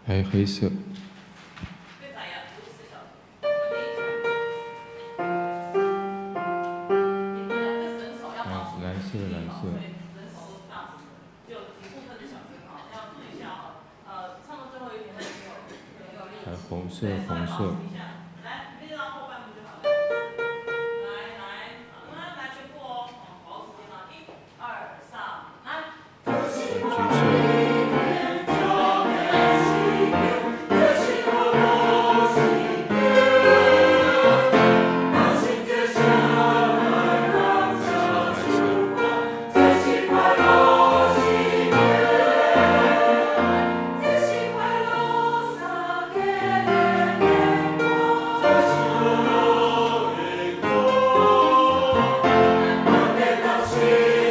還黑色。藍色，藍色。還紅色，紅色。橘色。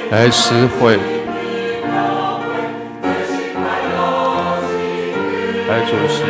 白色，白色。來詩會，來主席。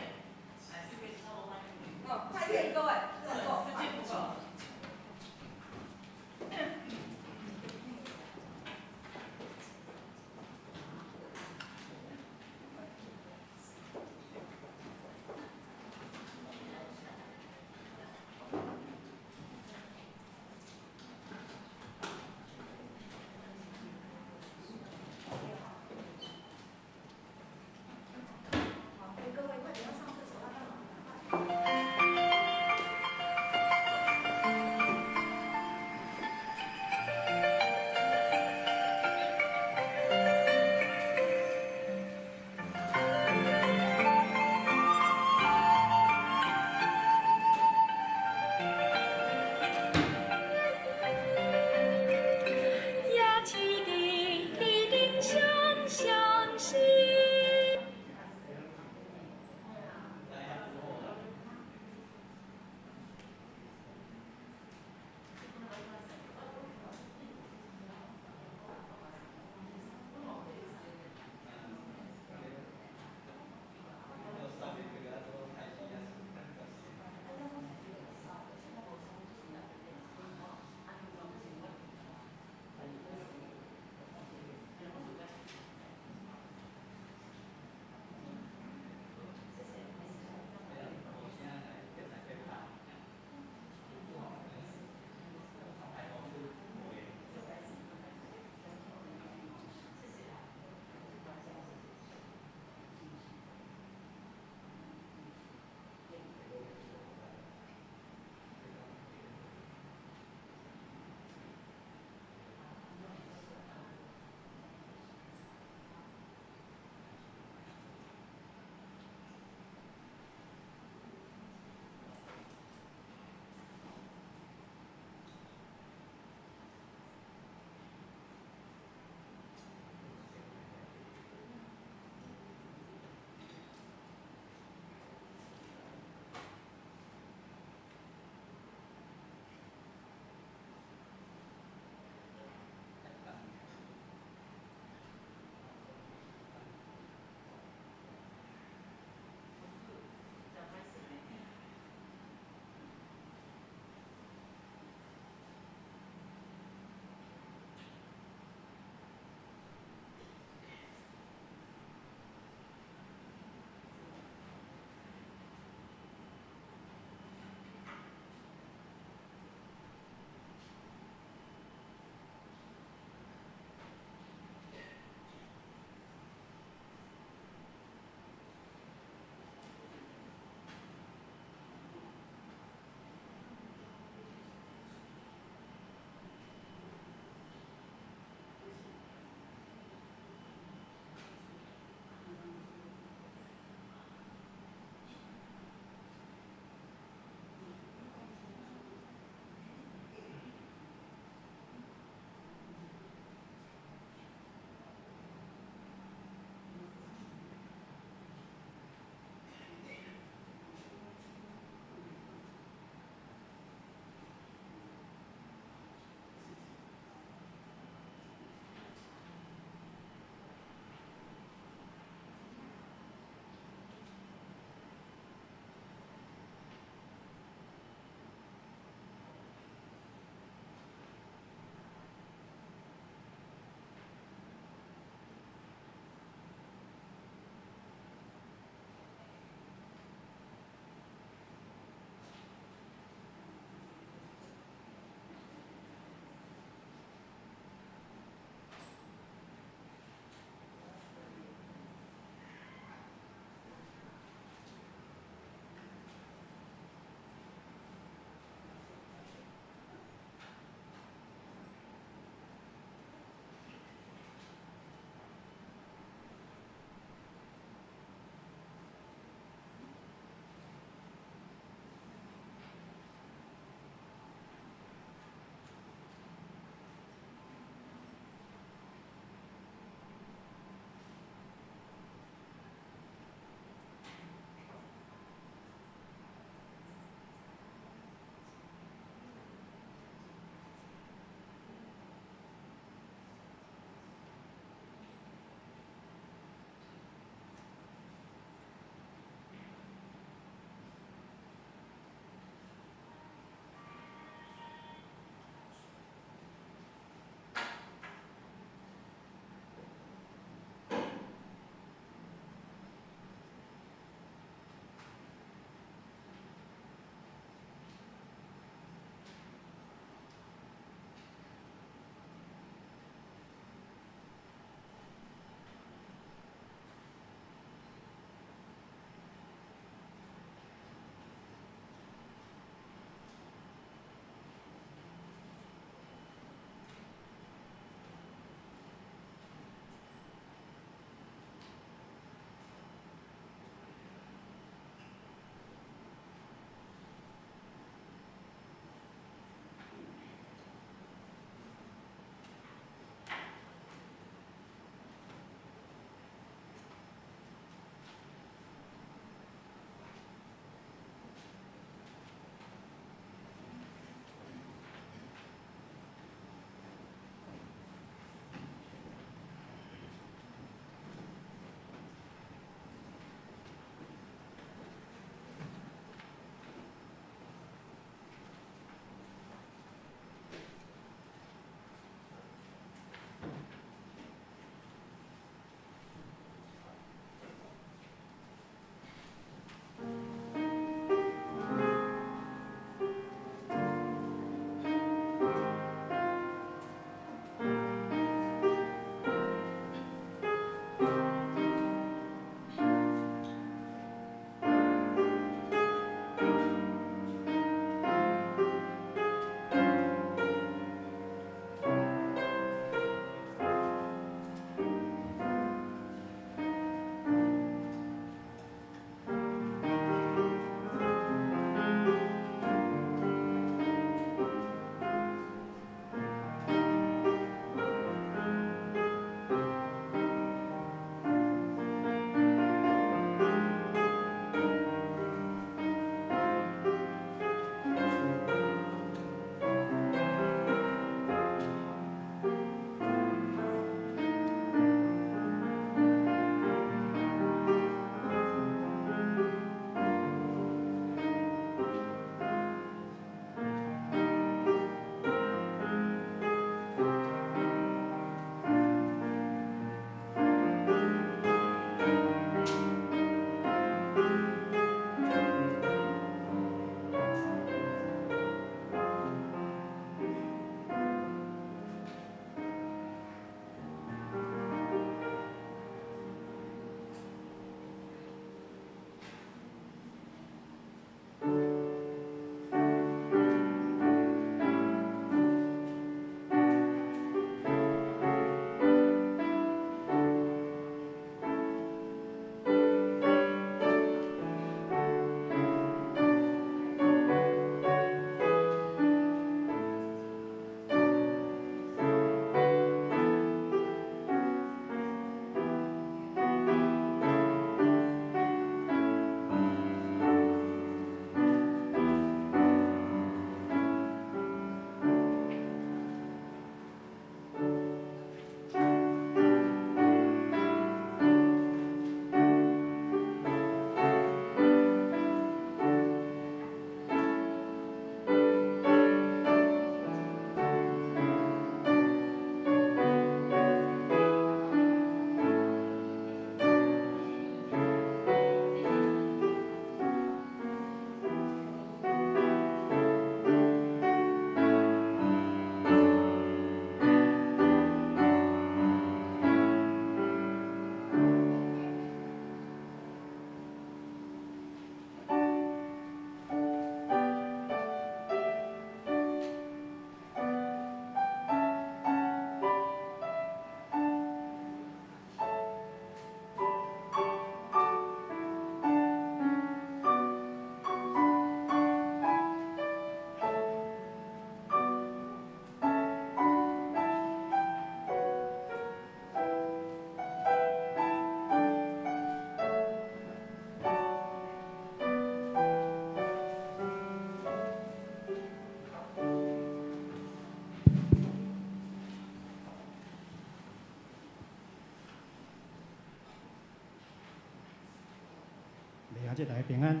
弟兄姊妹大家平安。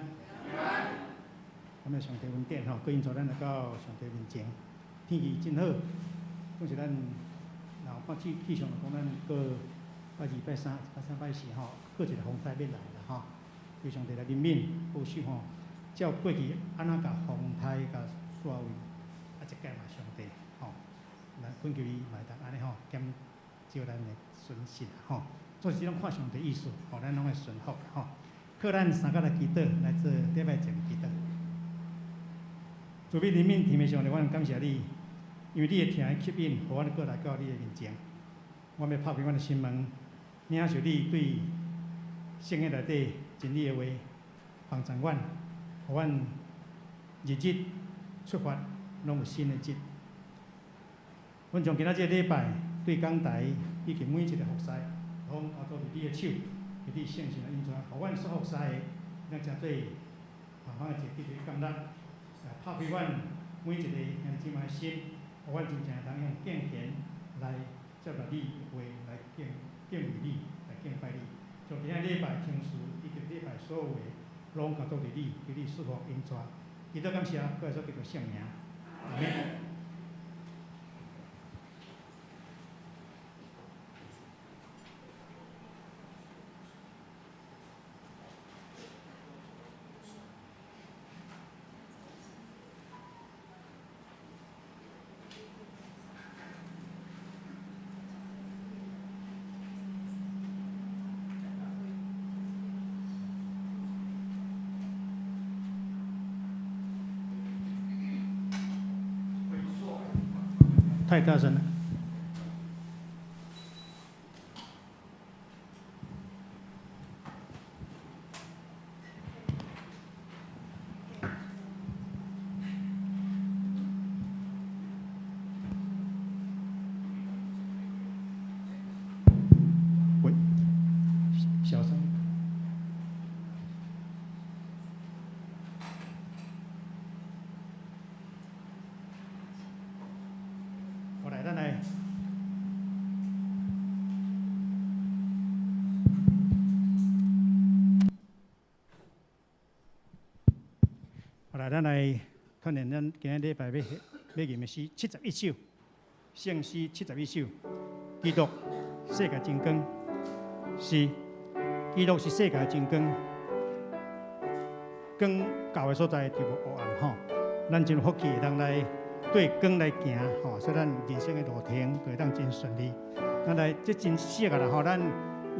感謝上帝恩典吼，閣引導咱來到上帝面前。天氣真好，總是咱若看氣象講，咱閣拜二、拜三、拜三、拜四吼，閣一个風颱欲來啦吼。求上帝來憐憫保守吼，照過去按怎共風颱共煞位，啊，這屆嘛上帝吼，咱懇求伊嘛會當按呢吼，減少咱的損失吼。做事攏看上帝意思，吼，咱攏會順服吼。靠咱三個來祈禱，來做禮拜前祈禱。慈悲憐憫天父上帝，阮感謝你，因為你的疼吸引，予阮閣來到你的面前。我欲拍開阮的心門，領受你對聖經內底真理的話，幫助阮，予阮日日出發，攏有新的質。阮將今仔這个禮拜對講台以及每一个服侍，攏交托佇你的手，予你聖神的引導，予阮所服侍的，咱成做慢慢的一個得感力，來拍開阮每一个兄弟姊妹的心，予阮真正會當用敬虔來接納你的話，來敬畏你，來敬拜你。將今仔禮拜聽書以及禮拜所有話，攏交托佇你，求你賜福引導。祈禱感謝，閣來說基督聖名，阿們。太大聲了。喂，小聲。好來，咱來。好來，咱來訓練咱今仔禮拜欲吟的詩71首，聖詩71首。基督，世界真光，是基督是世界真光，光到的所在就無黑暗吼。咱真有福氣會當來對光來行吼，所以咱人生的路程就會當真順利。咱來這真熟啊啦吼，咱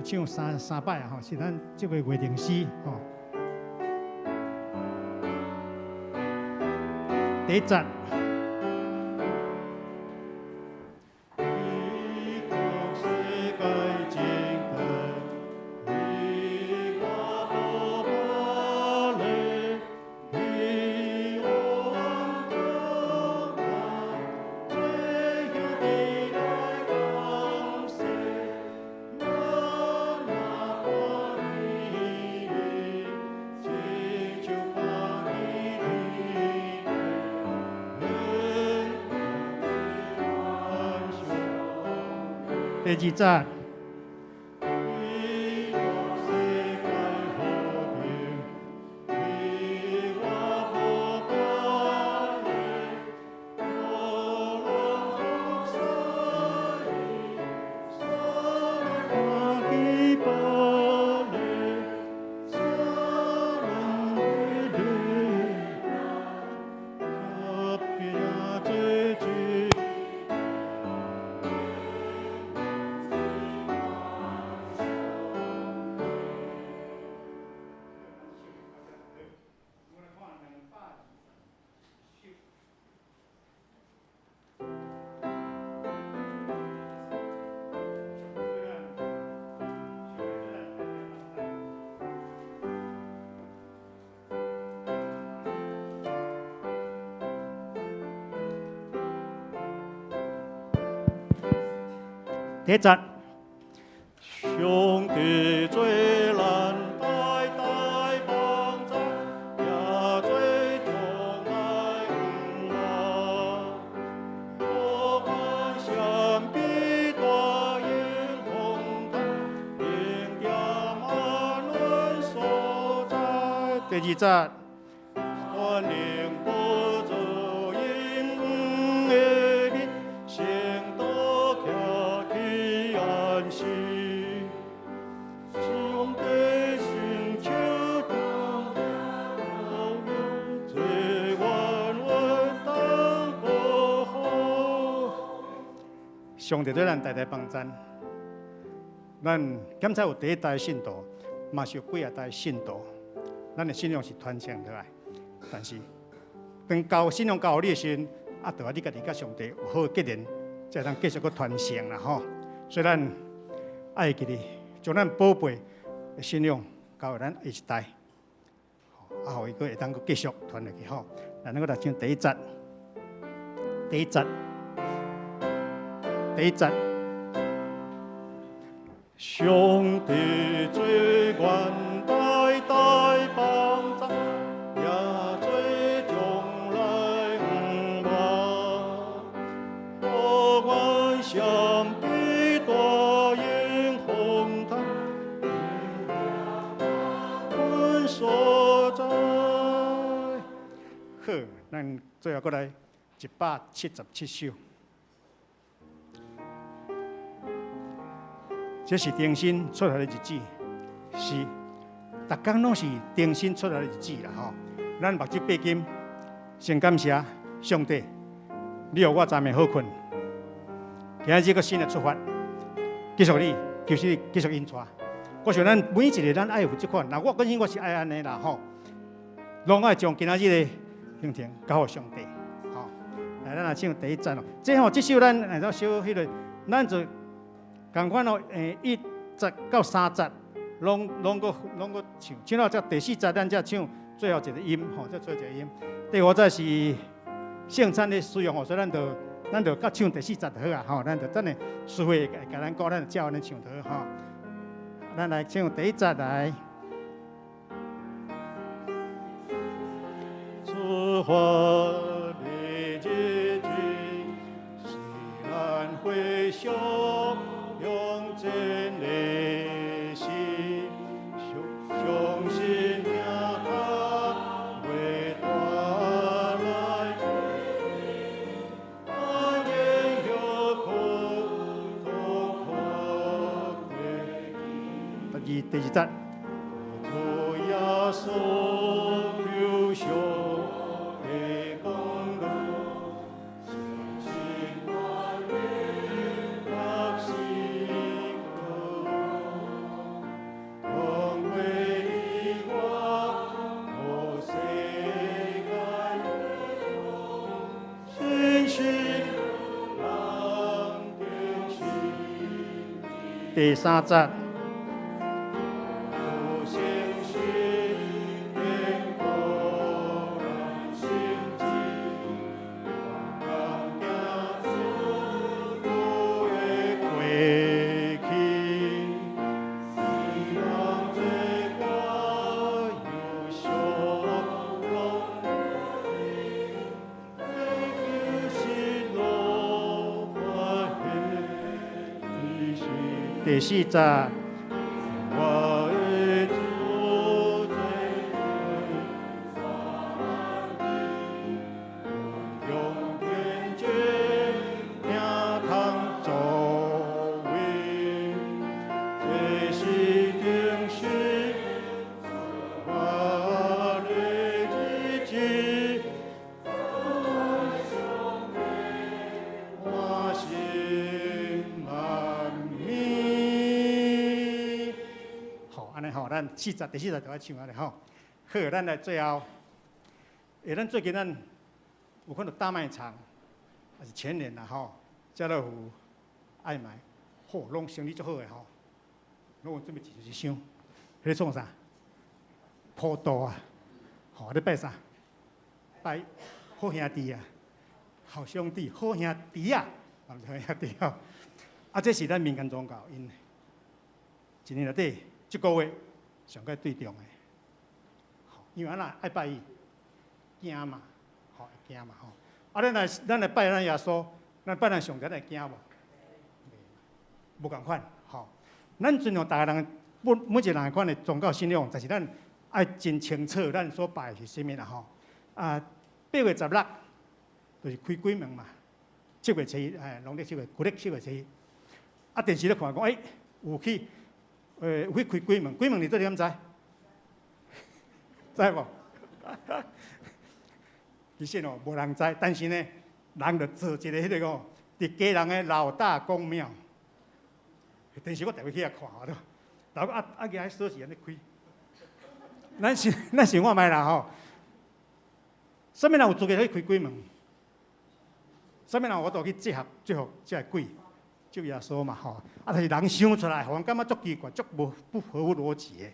唱三擺啊吼，是咱這個月靈詩吼。第一節。第二節。第一節。上帝做咱大大幫助，也做障礙有我。不管啥比大迎風台，迎踮安穩所在。第二節。全能寶座因的面，聖徒徛起安息。上帝伸手中做願穩當保護。上帝對咱大大幫贊，咱檢查有第一代信徒，嘛是有幾仔代信徒，咱的信仰是傳承落來。但是當交信仰交予你的時陣，啊，著愛你家己佮上帝有好結連，才會當繼續閣傳承啦吼。所以咱愛記得將咱寶貝的信仰交予咱下一代，啊，予伊閣會當閣繼續傳落去吼。來，咱閣來唱第一節，第一節，第一節。上帝做願代代幫贊，也做將來毋忘。予阮相比大迎風颱，阮所在。好，咱最後閣來177首。這是重新出來的日子，是逐工攏是重新出來的日子啦吼。咱目睭閉緊，先感謝上帝，你予我昨暝好睏，今仔日閣新的出發，繼續你，求主繼續引帶。我想咱每一个咱愛有這款，若我本身我是愛按呢啦吼，攏愛將今仔日的行程交予上帝。吼，來，咱來唱第一節哦。這吼，這首咱來到小彼个，咱就仝款哦，1節到3節，攏閣唱，唱到這第四節，咱才唱最後一個音，吼，才最後一個音。第五節是聖餐的使用吼，所以咱就佮唱第四節就好啊，吼，咱就等下師會會共咱講，咱就照按呢唱就好吼。咱來唱第一節來。出發的日子，是咱回想永真的心，相信聽他話帶來，安然歇睏痛苦過。第二節。主耶穌救贖的功勞，相信萬民百姓歌，同為你我和世界，信心人定心。第三節。有信心天國來成就，勇敢行出主的過去，希望這歌有相容，這就是樂歡喜。第四節。我的主最永天主聽通作為，這是定時我的日子，我心安眠。好，按呢吼，咱四節第四節就愛唱按呢吼。好，咱來最後，咱最近咱有看到大賣場，也是全聯啦吼，家樂福、愛買，吼，攏生意足好的吼，攏有準備一箱，彼个創啥？普渡啊，吼，咧拜啥？拜好兄弟啊，好兄弟，好兄弟啊，啊，毋是好兄弟吼。啊，這是咱民間宗教，𪜶一年內底，這個月上蓋對重的，因為按怎愛拜伊，驚嘛，吼，會驚嘛吼。啊，咱來拜咱耶穌，咱拜咱上帝，咱會驚無？無仝款，吼。咱尊重逐个人，每一個人款的宗教信仰，但是咱愛真清楚，咱所拜的是啥物啦吼。啊，8月16就是開鬼門嘛，七月初一，哎，農曆七月，舊曆七月初一。啊，電視咧看講，欸，有去開鬼門，鬼門佇佗你敢知？知無？其實哦，無人知，但是呢，人就做一个彼个哦，佇基隆的老大公廟，電視我特別去遐看對。然後啊啊，舉鎖匙按呢開，咱想看覓啦吼。啥物人有資格去開鬼門？啥物人有法度去制服制服這个鬼？就耶穌嘛吼。啊，但是人想出來，予人感覺足奇怪，足無不合乎邏輯的。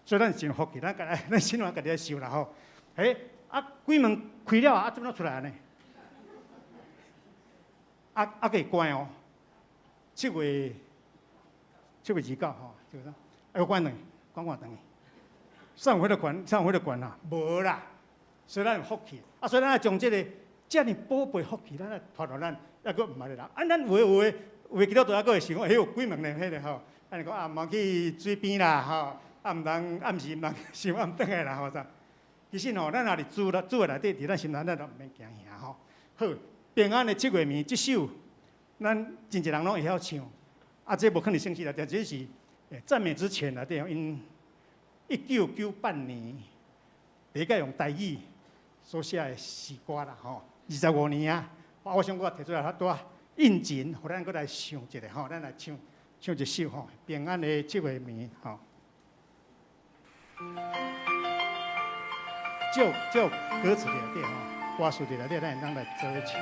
所以咱真福氣，咱家咱心內家己咧想啦吼。欸，啊，鬼門開了啊，怎麼出來呢？啊啊，閣會關哦。7月29吼，就是啥？啊，閣關轉，關關轉去。啥有彼个權？啥有彼个權啊？無啦。所以咱有福氣。啊，所以咱愛將這个遮爾寶貝福氣，咱來傳予咱抑閣毋捌的人。啊，咱有的有的有的基督徒抑閣會想講，彼有鬼門呢，彼个吼。按呢講啊，毋通去水邊啦，吼。啊，毋通暗時毋通傷暗轉來啦，吼啥？其實吼，咱若佇主啦，主的內底，佇咱心內，咱都毋免驚嚇吼。好，平安的七月暝這首，咱真濟人攏會曉唱。啊，這無可能聖詩內底，這是讚美之泉內底，𪜶1998年第一擺用台語所寫的詩歌啦，吼，25年啊。我想我提出來較多應景，予咱閣來想一下吼，咱來唱唱一首吼，平安的七月暝吼。照照歌詞內底吼，歌詞內底，咱會當來做伙唱。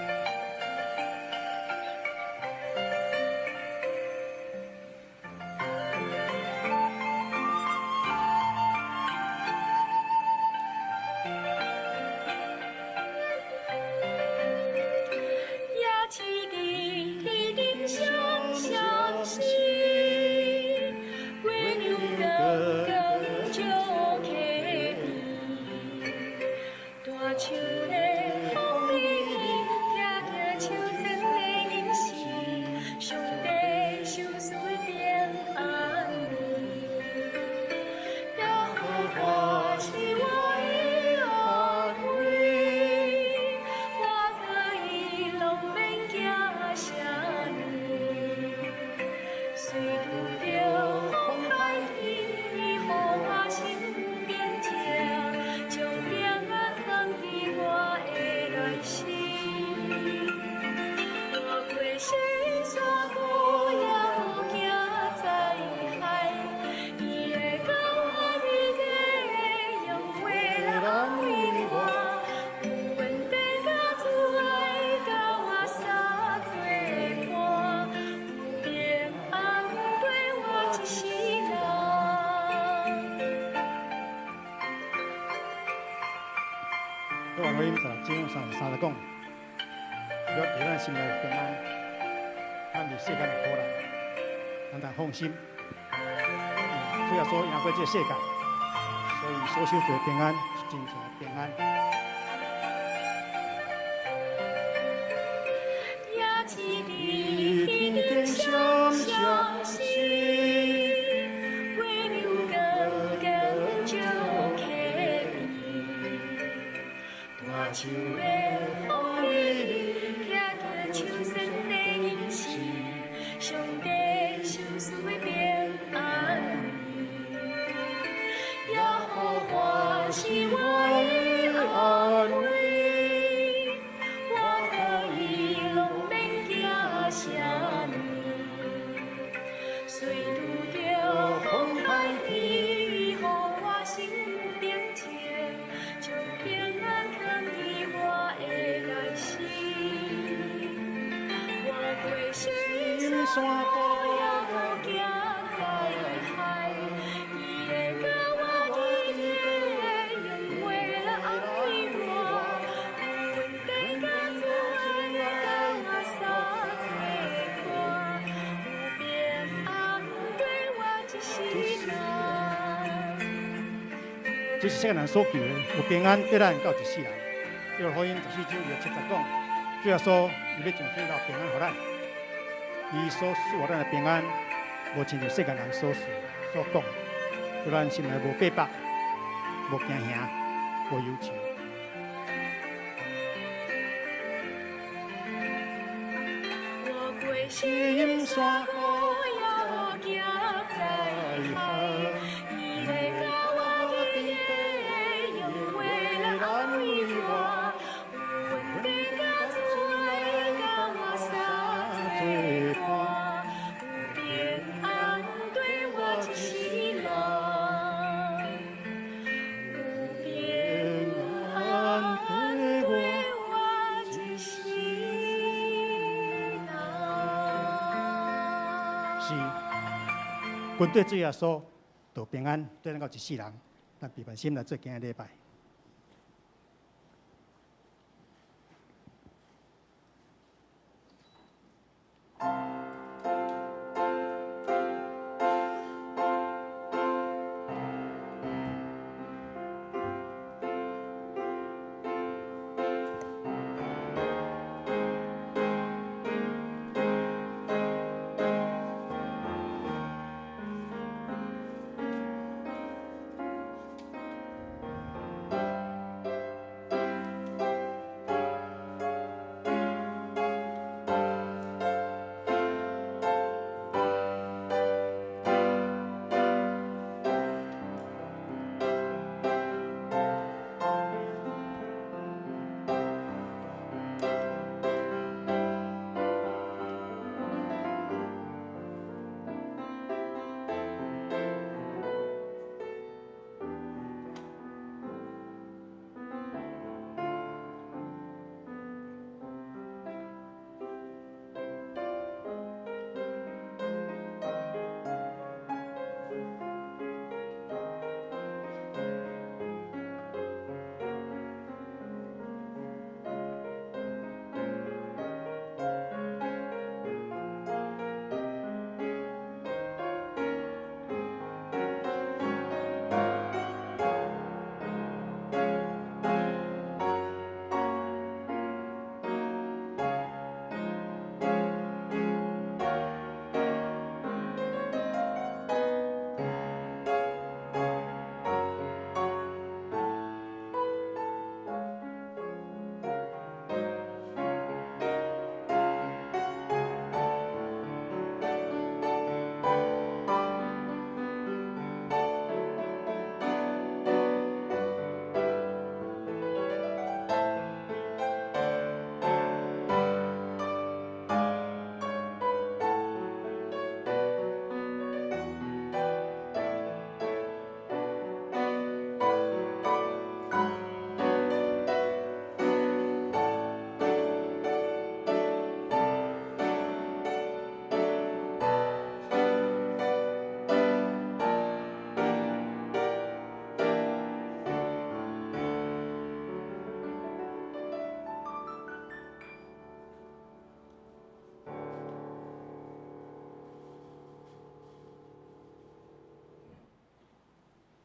約翰福音16章33節講，若佇咱心內有平安，咱佇世間的苦難，咱通放心。主耶穌贏過這個世界，所以所守的平安是真正的平安。這是世間人所求的，有平安得咱到一世人。約翰福音14章27節講，主耶穌伊欲將主留平安予咱，伊所賜予咱的平安，無親像世間人所說所講，予咱心內無逼迫，無驚嚇，無憂愁。我過深山谷也無驚災害，伊會佮我佇咧，用話來安慰我，有恩典佮慈愛佮我相做伴，有平安對我一世人，有平安對我一世人。是，跟綴主耶穌得平安，對咱到一世人，咱閉目心來做今日禮拜。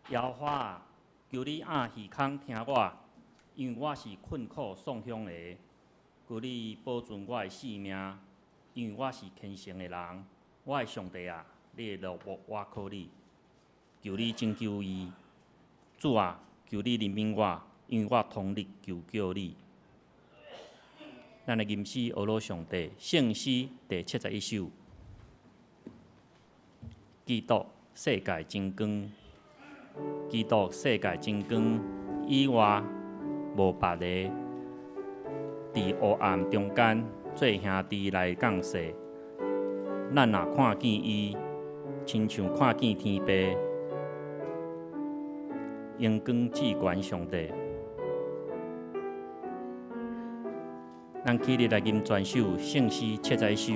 耶和華啊，求你掩耳孔聽我，因為我是困苦喪鄉的。求你保存我的性命，因為我是虔誠的人。我的上帝啊，你的律目我靠你，求你拯救伊。主啊，求你憐憫我，因為我通力求叫你。咱的吟詩學老上帝聖詩第71首，基督世界真光。基督世界真光，以外無別个，佇黑暗中間做兄弟來降世。咱若看見伊，親像看見天父，榮光至懸上帝。咱起立來吟全首聖詩71首。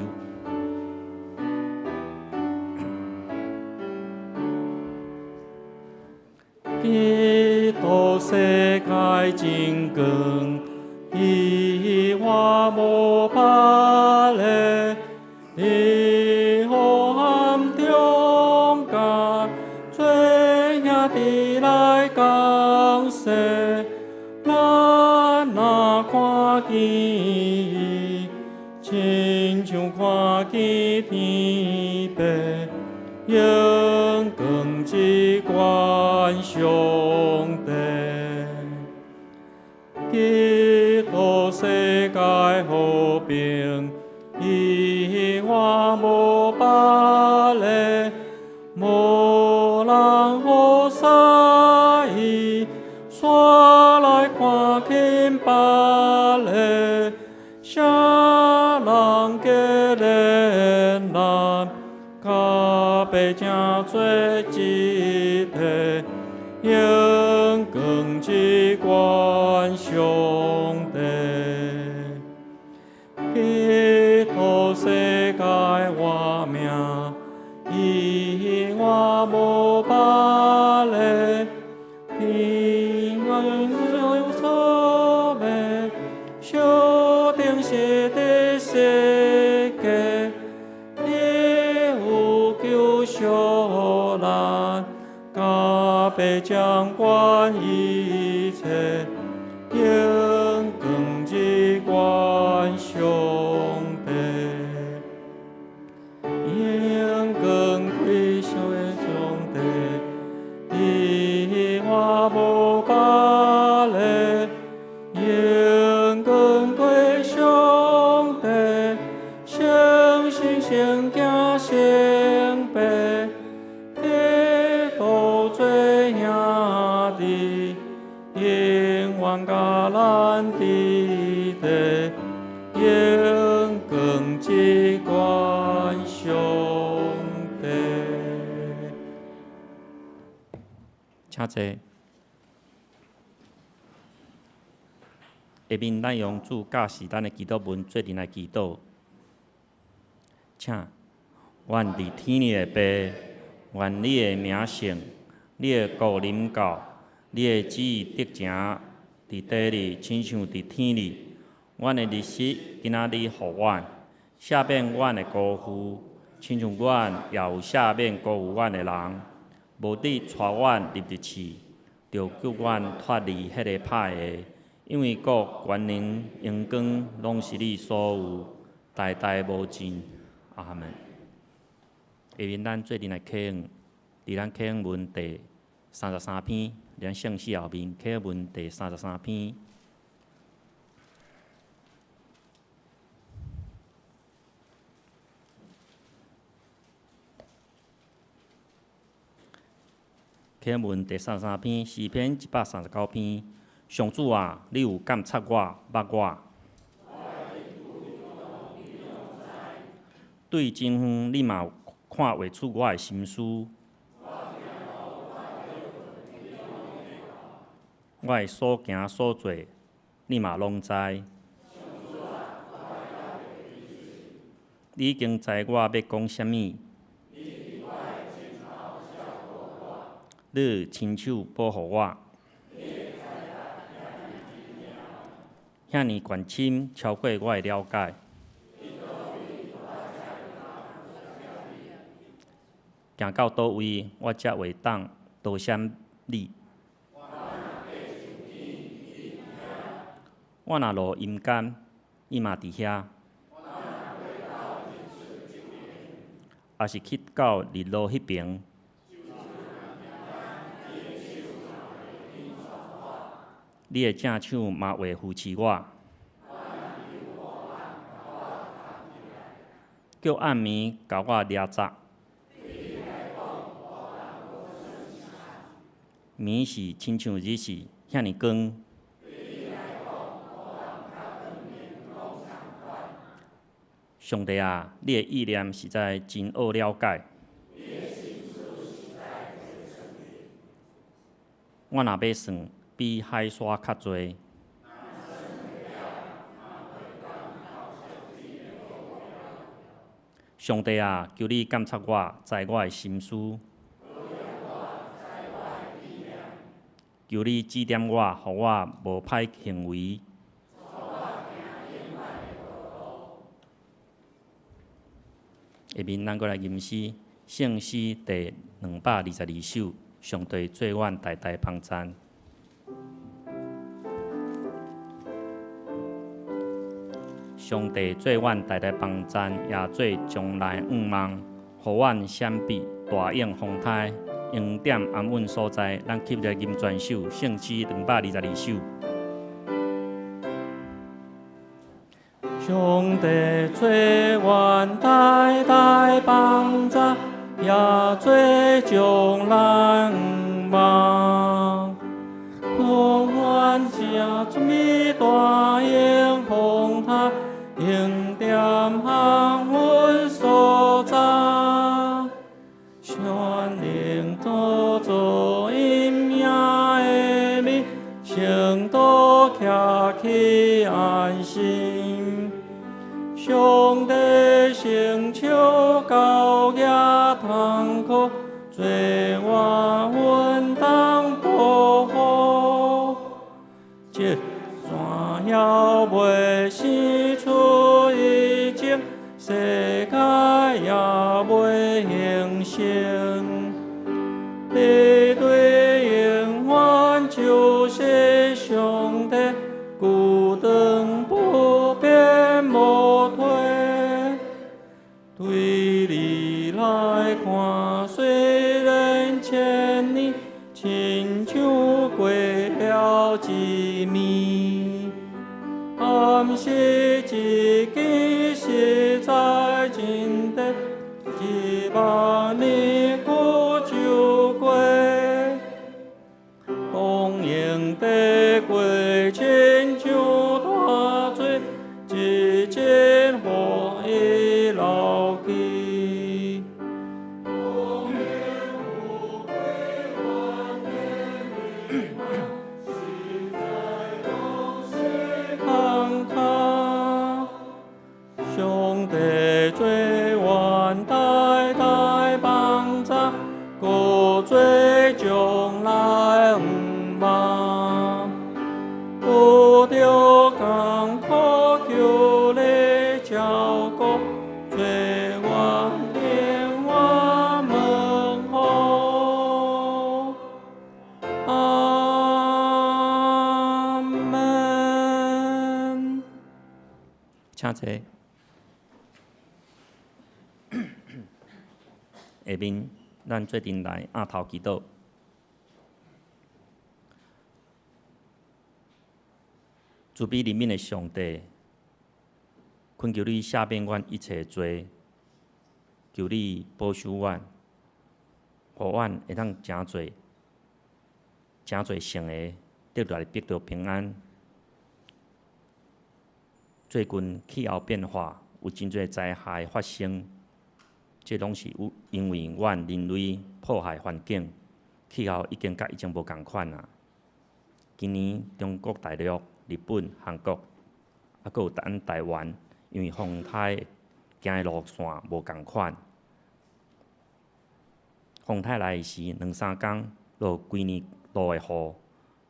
基督世界真光，以外無別个，佇黑暗中間做兄弟來降世。咱若看見伊，親像看見天父，榮光至懸上帝。祈禱世界和平，以外無別个，無人好似伊，煞來看輕別个，啥人可憐咱，佮百姓做一體，榮光至懸上帝。祈禱世界活命，以外無別个，天有所欲，小定是的世界，伊有救贖咱，佮白掌管一切，榮光至懸上帝，榮光歸上帝，以外無別个，榮光歸上帝，相信聖經聖白，祈禱做兄弟，永遠佮咱佇佇，榮光至懸上帝。請坐。下面咱用主教示咱的祈禱文做陣來祈禱。請，願佇天裡的父，願你的名聖，你的國臨到，你的旨意得成，佇地裡親像佇天裡。阮的日食今仔日予阮，赦免阮的辜負，親像阮也有赦免辜負阮的人。無得帶阮入入試，著救阮脫離彼個歹的。因為國、權能、榮光，攏是你所有，代代無盡。阿們。下面咱做陣來啟用，佇咱啟用文第33篇，咱聖詩後面啟用文第33篇。啟用文第33篇，詩篇139篇。上主啊，你有監察我，捌我。對真遠，你嘛有看畫出我的心思。我的所行所做，你嘛攏知。你已經知我欲講啥物。你親手保護我。遐爾懸深，超過我的了解。行到佗位，我才會當多謝你。我若落陰間，伊嘛佇遐；抑是去到日落彼爿，你的正手嘛會扶持我。叫暗暝共我掠紮。暝時親像日時遐爾光。上帝啊，你的意念實在真奧了解。我若欲算，比海沙較濟。上帝啊，求你監察我，知我的心思。求你指點我，予我無歹行為。下面咱閣來吟詩，聖詩第222首，上帝做阮代代幫贊。上帝做阮代代幫贊，也做將來向望，予阮閃避大湧風颱，永踮安穩所在。咱起來吟全首，聖詩222首。上帝做阮代代幫助，也做將來望。當阮食出米大迎風颱，恩典行阮所在，全能做做伊名的面，成都徛起安心。上帝成就高額痛苦，做我阮當保護。這山猶未生出以前，世界猶未形成。你對永遠就是上帝，久長不變無退。對你來看，雖然千年，親像過了一暝。暗時一更實在真短，一萬年久就過。當用地過，親像大水，一陣予伊流去。慷慨，上帝做阮代代幫助，閣做將來望。拄著艱苦求你照顧，做阮平安門戶。阿門。請坐。下面咱做陣來按頭祈禱。慈悲憐憫的上帝，懇求你赦免阮一切罪，求你保守阮，予阮會當誠濟、誠濟聖的得來得著平安。最近氣候變化，有真濟災害發生，這攏是有因為阮人類破壞環境，氣候已經佮以前無仝款啊。今年中國大陸、日本、韓國，啊，閣有咱台灣，因為風颱行的路線無仝款。風颱來時，兩三工落規年落的雨，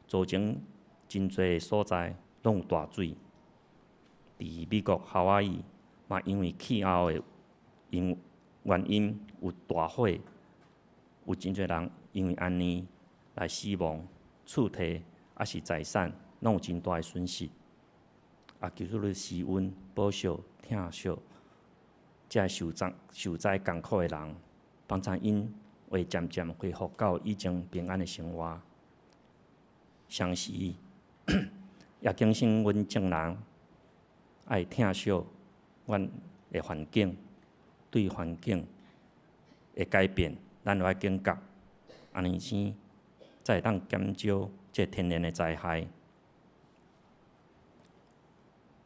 造成真濟所在攏有大水。佇美國夏威夷嘛，因為氣候的因原因有大火，有真濟人因為按呢來死亡、厝體抑是財產，攏有真大的損失。啊，求主你施恩保守、疼惜這受災受災艱苦的人，幫助𪜶會漸漸恢復到以前平安的生活。同時，也警醒阮眾人愛疼惜阮的環境，對環境的改變，咱著愛警覺，按呢先才會當減少這天然的災害。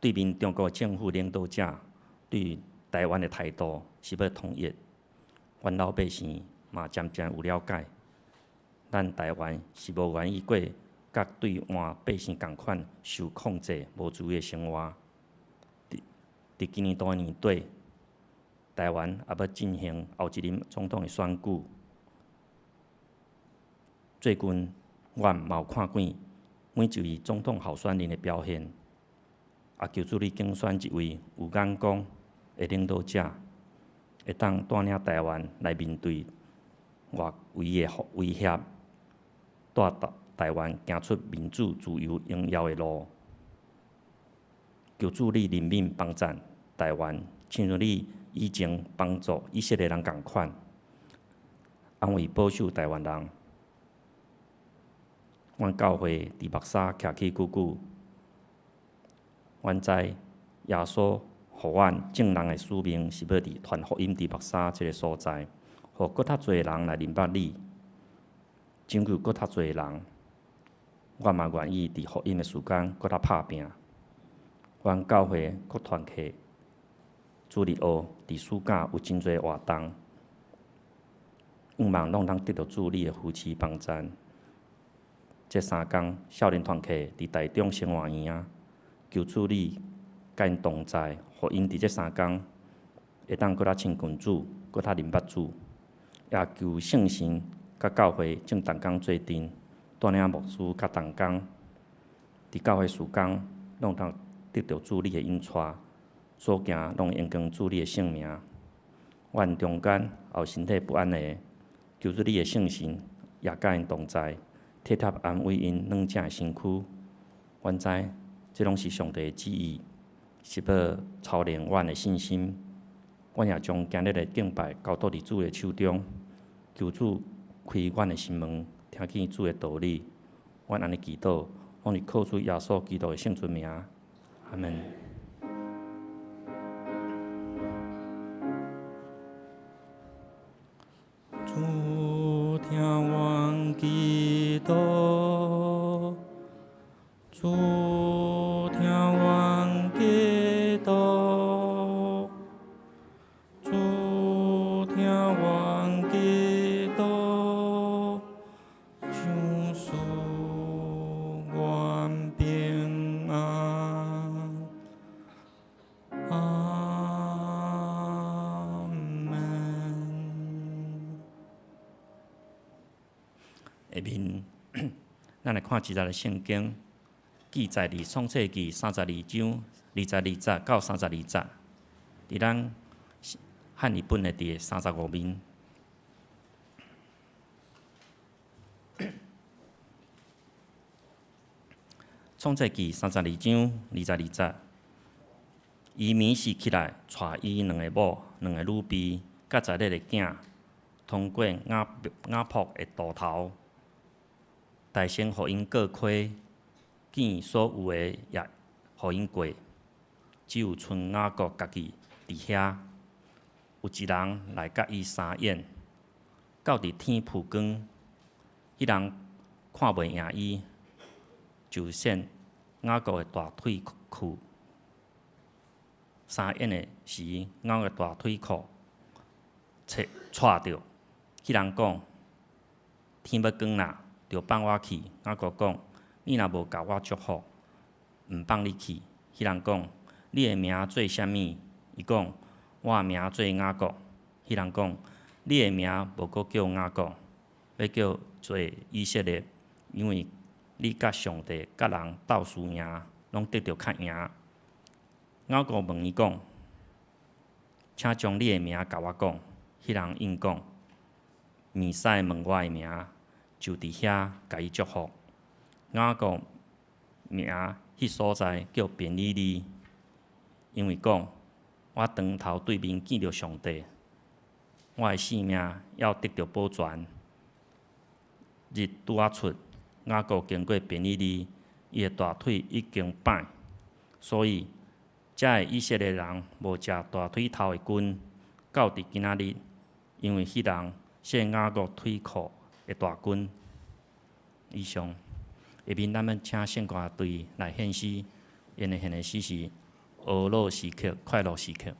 對面中國政府領導者對台灣的態度是欲統一，阮老百姓嘛漸漸有了解，咱台灣是無願意過佮對岸百姓仝款受控制、無自由的生活。佇今年度的年底，台灣也欲進行後一任總統的選舉。最近，阮嘛有看見每一位總統候選人的表現，也求主你揀選一位有眼光的領導者，會當帶領台灣來面對外圍的威脅，帶台灣行出民主、自由、榮耀的路。求主你憐憫幫贊台灣，親像你以前幫助以色列人仝款，安慰保守台灣人。阮教會佇目沙徛起久久，阮知耶穌予阮眾人的使命是欲佇傳福音佇目沙這个所在，予閣較濟人來認捌你，拯救閣較濟人。我嘛願意佇福音的時間閣較拍拚。阮教會閣團契主日學佇暑假有真濟活動，向望攏通得著主你的扶持幫贊。這三工少年團契佇台中生活營啊，求主你佮𪜶同在，予𪜶佇這三工會當閣較親近主，閣較認捌主，也求聖神佮教會眾同工做陣，帶領牧師佮同工佇教會事工，攏通得著主你的引帶，所行攏榮光主你的聖名。阮中間也有身體不安的，求主你的聖神也佮𪜶同在，體貼安慰𪜶軟正的身軀。阮知這攏是上帝的旨意，是欲操練阮的信心。阮也將今日的敬拜交託佇主的手中，求主開阮的心門，聽見主的道理。阮按呢祈禱，攏是靠主耶穌基督的聖尊名。阿們。主聽阮祈禱，主聽阮祈禱，主聽阮祈禱，賞賜阮平安。阿們。下面，咱來看一節的聖經，記載佇創世記32章22節到32節，佇咱漢譯本的第35面。創世記32章22節，伊暝時起來，帶伊兩个某、兩个女婢，佮十一个囝，通過雅博的渡頭，大先予𪜶過溪，見所有的也予𪜶過，只有賰雅各家己佇遐。有一人來佮伊相演，到佇天曝光，彼人看袂贏伊，就掀雅各的大腿褲。相演的時，雅各大腿褲切掣著。彼人講：天欲光啦，著放我去。雅各講：你若無共我祝福，毋放你去。彼人講：你的名做啥物？伊講：我的名做雅各。彼人講：你的名無閣叫雅各，欲叫做以色列，因為你佮上帝、佮人鬥輸贏，攏得著較贏。雅各問伊講：請將你的名共我講。彼人應講：麵使問我的名，就佇遐共伊祝福。雅各名彼所在叫便以利，因為講：我當頭對面見著上帝，我的性命猶得著保全。日拄仔出，雅各經過便以利，伊的大腿已經擺，所以遮的以色列人無食大腿頭的筋，到佇今仔日，因為彼人掀雅各腿褲的大筋。以上，下面咱欲請聖歌隊來獻詩，𪜶的獻的詩是《呵咾時刻》快樂時刻。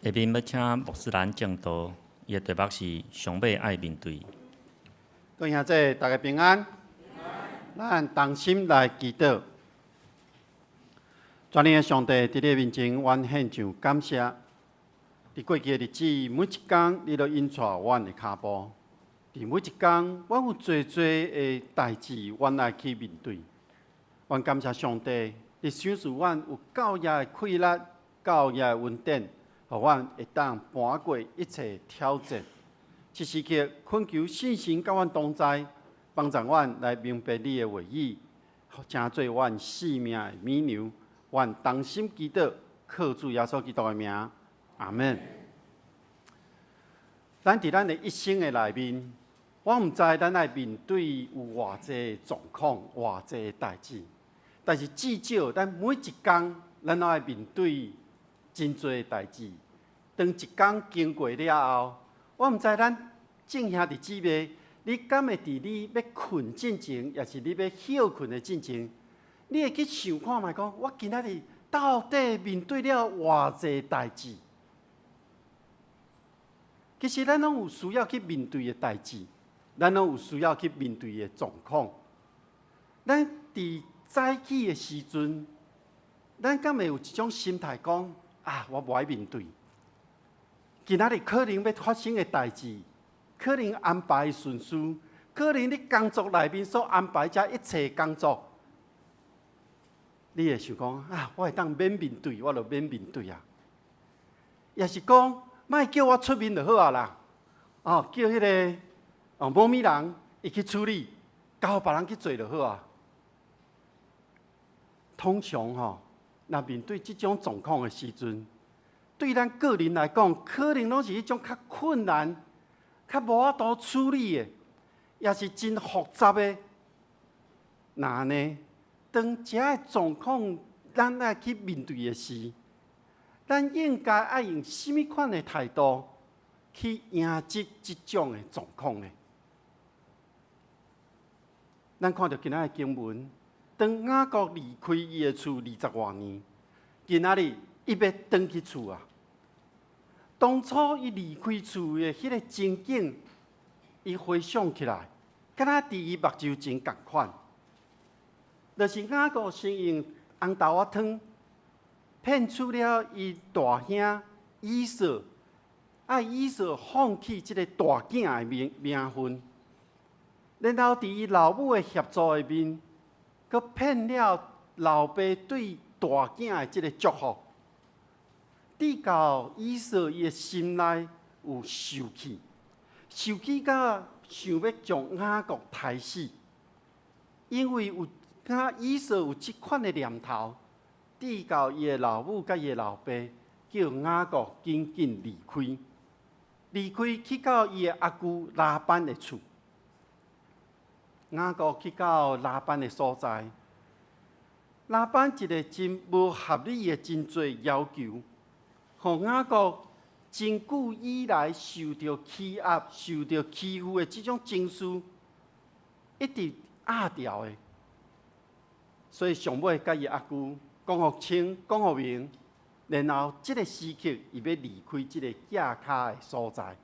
下面欲請牧師蘭證道，伊的題目是上尾愛面對。各位兄弟，大家平安。咱同心來祈禱。全能的上帝，佇你面前，阮獻上感謝。佇過去的日子，每一工你都引帶阮的跤步。佇每一工，阮有濟濟的代誌，阮愛去面對。阮感謝上帝，你賞賜阮有夠額的氣力，夠額的恩典，予阮會當跋過一切挑戰。這時刻，懇求聖神佮阮同在，幫助阮來明白你的話語，成做阮生命的米糧。阮同心祈禱，靠主耶穌基督的名，阿門。咱佇咱的一生的內面，我毋知咱愛面對有偌濟狀況、偌濟代誌，但是至少咱每一工，咱攏愛面對真濟代誌。當一工經過了後，我毋知咱眾兄弟姊妹，你敢會佇你欲睏進前，抑是你欲歇睏的進前，你會去想看覓講，我今仔日到底面對了偌濟代誌？其實咱攏有需要去面對的代誌，咱攏有需要去面對的狀況。咱佇早起的時陣，咱敢會有一種心態講啊，我無愛面對。今仔日可能欲發生的代誌，可能安排順序，可能你工作內面所安排這一切工作，你會想講啊，我會當免面對，我就免面對啊。抑是講，莫叫我出面就好啊啦。哦，叫彼个哦某物人伊去處理，交予別人去做就好啊。通常吼，若面對這種狀況的時陣，對咱個人來講，可能攏是彼種較困難、較無法度處理的，也是真複雜的。若按呢，當這个狀況咱愛去面對的時，咱應該愛用啥物款的態度去迎接這種的狀況呢？咱看著今仔的經文，當雅各離開伊的厝二十外年，今仔日伊欲轉去厝啊。當初伊離開厝的彼个情景，伊回想起來，敢若佇伊目睭前仝款。就是雅各先用紅豆仔湯騙取了伊大兄以掃，愛以掃放棄這个大囝的名名分，然後佇伊老母的協助下面，閣騙了老爸對大囝的這个祝福，直到以掃伊的心內有受氣，受氣到想欲將雅各刣死，因為有雅以掃有這款的念頭，直到伊的老母佮伊的老爸叫雅各緊緊離開，離開去到伊的阿舅拉班的厝。雅各去到拉班的所在，拉班一个真無合理的真濟要求，予雅各真久以來受著欺壓、受著欺負的這種情緒，一直壓牢的。所以上尾佮伊阿舅講予清、講予明，然後這個時刻，伊欲離開這個寄跤的所在。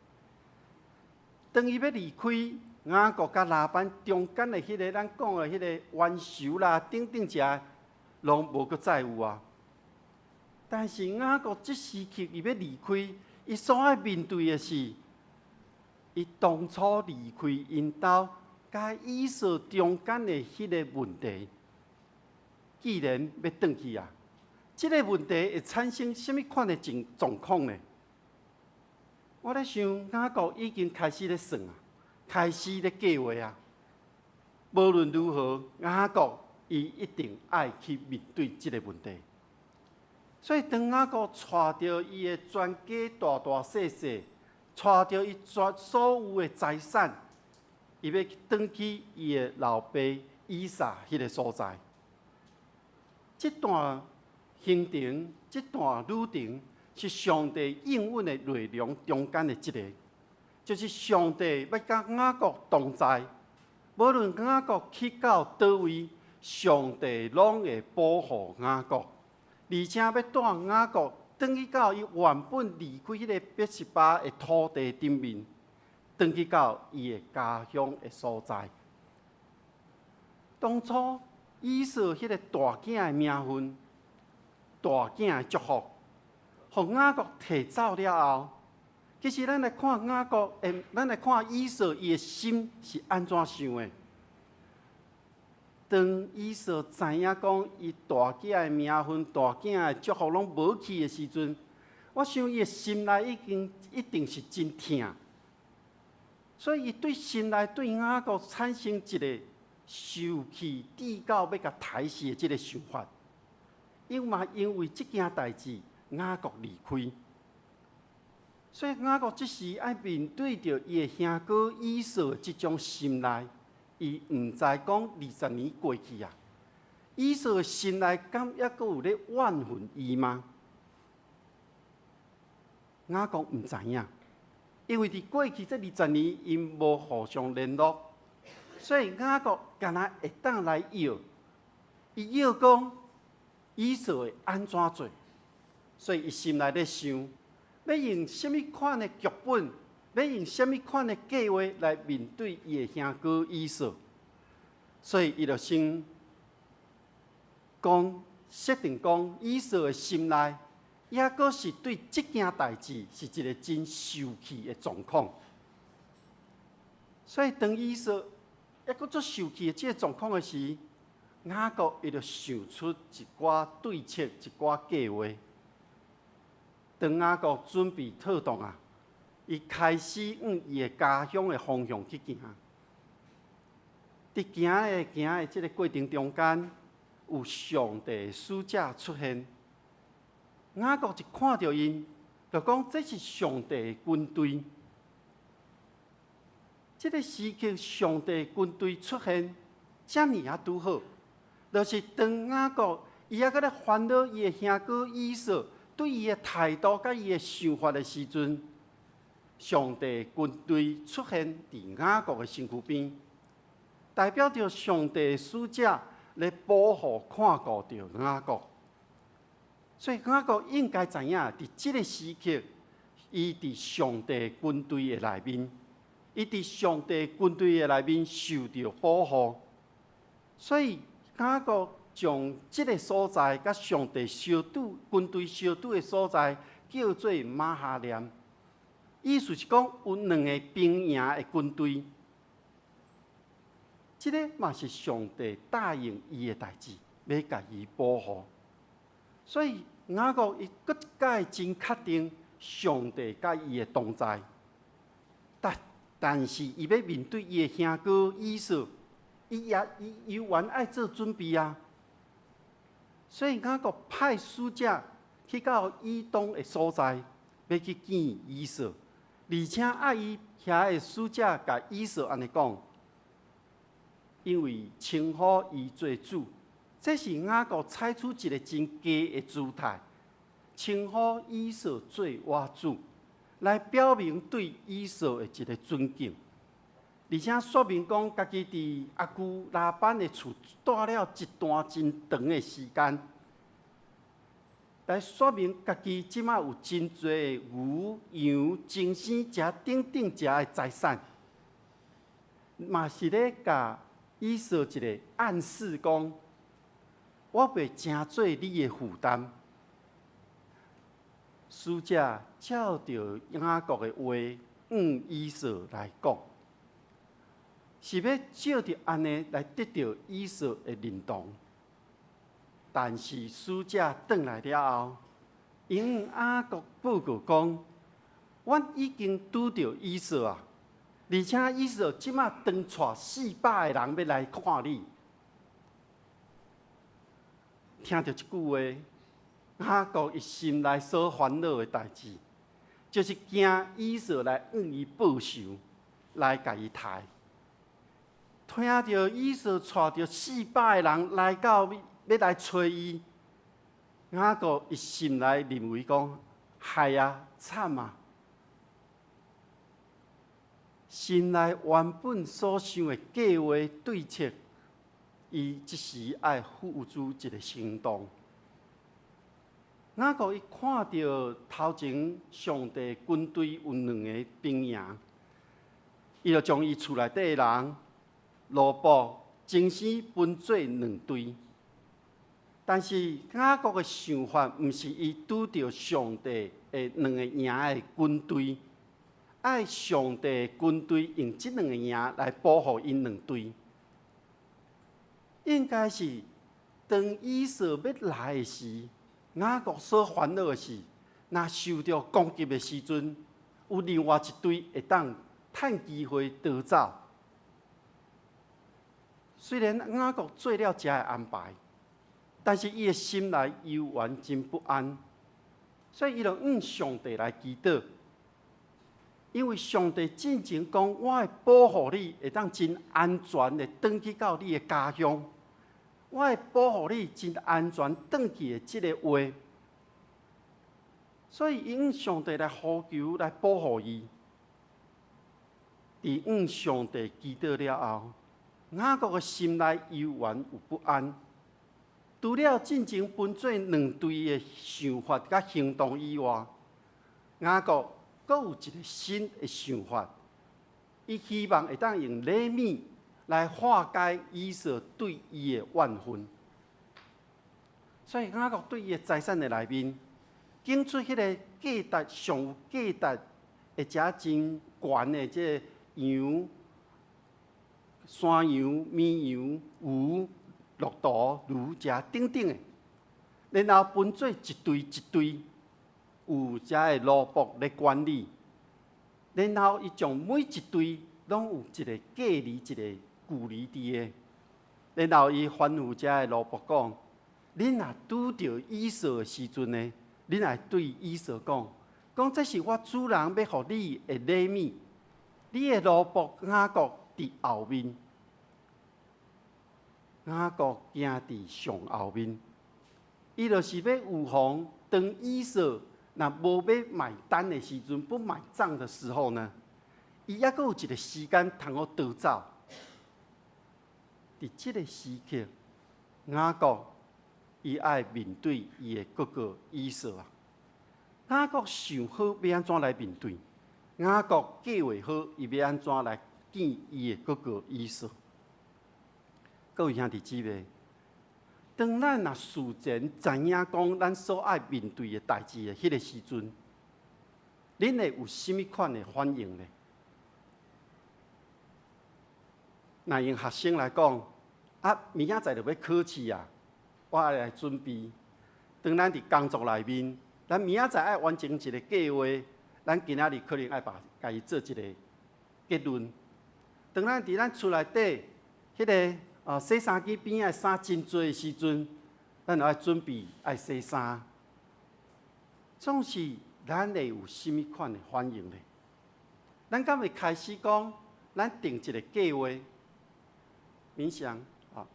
當伊欲離開雅各佮拉班中間的彼个咱講的彼個冤仇啦，等等這攏無閣再有啊。但是雅各這時刻伊欲離開，伊所愛面對的是，伊當初離開𪜶兜佮以掃中間的彼个問題。既然欲轉去啊，這个問題會產生啥物款的狀狀況呢？我咧想，雅各已經開始咧算啊，開始咧計劃啊。無論如何，雅各伊一定愛去面對這個問題。所以，當雅各帶著伊的全家大大細細，帶著伊全所有的財產，伊欲轉去伊的老爸以撒彼个所在。這段行程，這段旅程是上帝應允的內容中間的一个，就是上帝欲佮雅各同在，無論雅各去到佗位，上帝攏會保護雅各，而且欲帶雅各轉轉去到伊原本離開彼个別是巴的土地頂面，轉去到伊的家鄉的所在。當初以掃彼个大囝的名分、大囝的祝福，予雅各提走了後，其實咱來看雅各，咱來看以掃伊的心是按怎想的？當以掃知影講伊大囝的名分、大囝的祝福攏無去的時陣，我想伊的心內已經一定是真疼，所以伊對心內對雅各產生一個受氣至到欲共刣死的這个想法。因嘛因為這件代誌，雅各離開，所以雅各這時愛面對著伊的兄哥以掃的這種心內。伊毋知講20年過去啊，以掃的心內敢猶閣有咧怨恨伊嗎？雅各毋知影，因為佇過去這二十年，𪜶無互相聯絡，所以雅各敢若會當來臆，伊臆講以掃會按怎做，所以伊心內咧想，欲用啥物款的劇本，欲用啥物款的計劃來面對伊的兄哥以掃，所以伊就先講設定講，以掃的心內，猶閣是對這件代誌是一個真受氣的狀況。所以當以掃猶閣足受氣的這個狀況的時，雅各伊就想出一寡對策，一寡計劃。當雅各準備妥當啊，伊開始向伊的家鄉的方向去行。佇行的行的這个過程中間，有上帝的使者出現。雅各一看著𪜶，就講這是上帝的軍隊。這个時刻，上帝的軍隊出現，遮爾仔拄好，就是當雅各伊猶閣咧煩惱伊的兄哥以掃對伊的態度佮伊的想法的時陣，上帝軍隊出現佇雅各的身軀邊，代表著上帝使者咧保護看顧著雅各。所以雅各應該知影，佇這个時刻，伊佇上帝軍隊的內面，伊佇上帝軍隊的內面受著保護。所以雅各將這个所在佮上帝相拄軍隊相拄的所在叫做瑪哈念，意思是講有兩个兵營的軍隊。這个嘛是上帝答應伊的代誌，欲共伊保護。所以雅各伊閣一擺真確定上帝佮伊的同在，但是伊欲面對伊的兄哥以掃，伊也伊猶原愛做準備啊。所以雅各派使者去到以東的所在，欲去見以掃，而且愛伊遐的使者共以掃按呢講，因為稱呼伊做主，這是雅各採取一个真低的姿態，稱呼以掃做我主，來表明對以掃的一个尊敬，而且說明講家己佇阿舅拉班的厝蹛了一段真長的時間，來說明家己這馬有真濟牛羊、精生食等等遮的財產，嘛是咧共以掃一个暗示講，我袂成做你的負擔。使者照著雅各的話，向以掃來講，是欲藉著按呢來得著以掃的認同。但是使者轉來了後，𪜶向雅各報告講，阮已經拄著以掃啊，而且以掃這馬當帶400个人欲來看你。聽著這句話，雅各伊心內所煩惱的代誌，就是驚以掃來向伊報仇，來共伊刣。聽著以掃帶著400个人來到欲來揣伊，雅各伊心內認為講：害啊，慘啊！心內原本所想的計劃對策，伊這時愛付諸一个行動。雅各伊看著頭前上帝軍隊有兩个兵營，伊就將伊厝內底的人奴僕精心分做兩隊。但是雅各的想法，毋是伊拄著上帝的兩个營的軍隊，愛上帝軍隊用這兩个營來保護𪜶兩隊。應該是當以掃欲來的時，雅各所煩惱的是，若受著攻擊的時陣，有另外一隊會當趁機會逃走。雖然雅各做了這个安排，但是伊的心內猶原真不安，所以伊就向上帝來祈禱。因為上帝進前講，我會保護你，會當真安全的轉去到你的家鄉。我會保護你真安全轉去的這个話，所以伊向上帝來呼求來保護伊。佇向上帝祈禱了後，雅各的心內猶原有不安。除了進前分做兩隊的想法佮行動以外，雅各閣有一个新的想法，伊希望會當用禮物來化解以掃對伊的怨恨。所以雅各對伊的財產的內面，揀出彼个價值上有價值，而且真懸的這个羊、山羊、綿羊、牛、駱駝、驢，這等等的，然後分做一隊一隊，有遮个奴僕來管理，然後伊將每一隊攏有一个隔離，一個距離佇个，然後伊吩咐遮个奴僕講：恁若拄著以掃的時陣呢，恁愛對以掃講，講這是我主人欲予你的禮物，你的奴僕雅各佇後面，雅各行佇上後面，伊就是欲預防當以掃若無欲買單的時陣，不買賬的時候呢，伊猶閣有一個時間通好逃走。佇這个時刻，雅各伊愛面對伊的哥哥以掃啊。雅各想好欲按怎來面對，雅各計劃好伊欲按怎來見伊的哥哥以掃。各位兄弟姊妹，當咱若事前知影講咱所愛面對的代誌的彼个時陣，恁會有啥物款的反應呢？若用學生來講，啊，明仔載就欲考試啊，我愛來準備。當咱佇工作內面，咱明仔載愛完成一个計劃，咱今仔日可能愛把共伊做一个結論。當咱佇咱厝內底，彼个洗衫機邊仔衫真濟的時陣，咱就愛準備愛洗衫。總是咱會有啥物款的反應呢？咱敢會開始講，咱定一个計劃？冥想啊，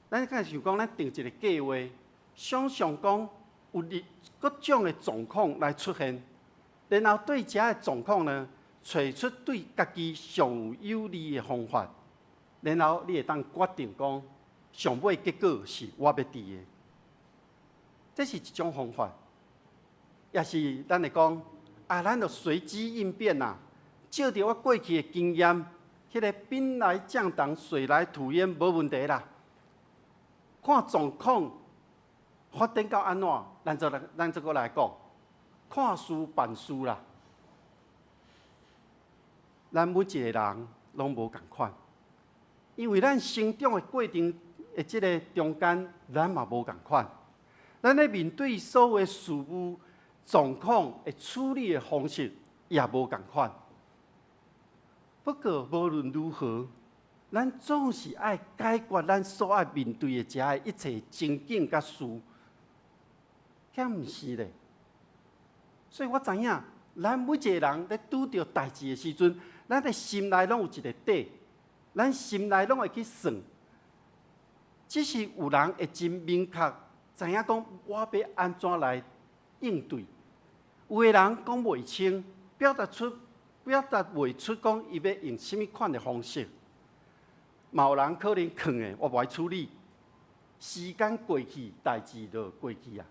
咱敢想講，咱定一个計劃，想像講有各種的狀況來出現，然後對這个狀況呢，揣出對家己上有利的方法，然後你會當決定講，上尾結果是我欲佇的。這是一種方法，也是咱會講啊，咱就隨機應變啦，照著我過去的經驗。彼个兵來將擋，水來土掩，無問題啦。看狀況發展到按怎，咱就閣來講，看事辦事啦。咱每一个人攏無仝款，因為咱成長的過程的這个中間，咱嘛無仝款。咱咧面對所有的事物狀況的處理的方式，也無仝款。不過無論如何，咱總是愛解決咱所愛面對的這个一切情景佮事，敢毋是咧？所以我知影，咱每一个人咧拄著代誌的時陣，咱的心內攏有一个底，咱心內攏會去算。只是有人會真明確知影講，我欲按怎來應對；有的人講袂清，表達袂出講伊欲用啥物款的方式。嘛有人可能囥的，我無愛處理。時間過去，代誌就過去啊，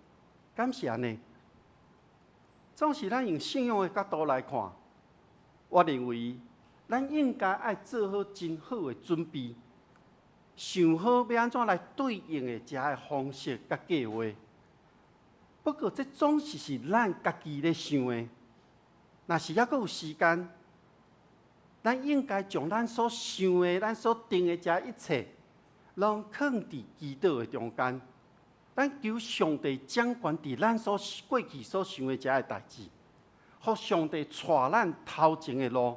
敢是按呢？總是咱用信仰的角度來看，我認為咱應該愛做好真好的準備，想好欲按怎來對應的遮的方式佮計劃。不過，這總是是咱家己咧想的。若是猶閣有時間，咱應該將咱所想的、咱所定的遮一切，攏囥佇祈禱的中間。咱求上帝掌權佇咱所過去所想的遮的代誌，予上帝帶咱頭前的路，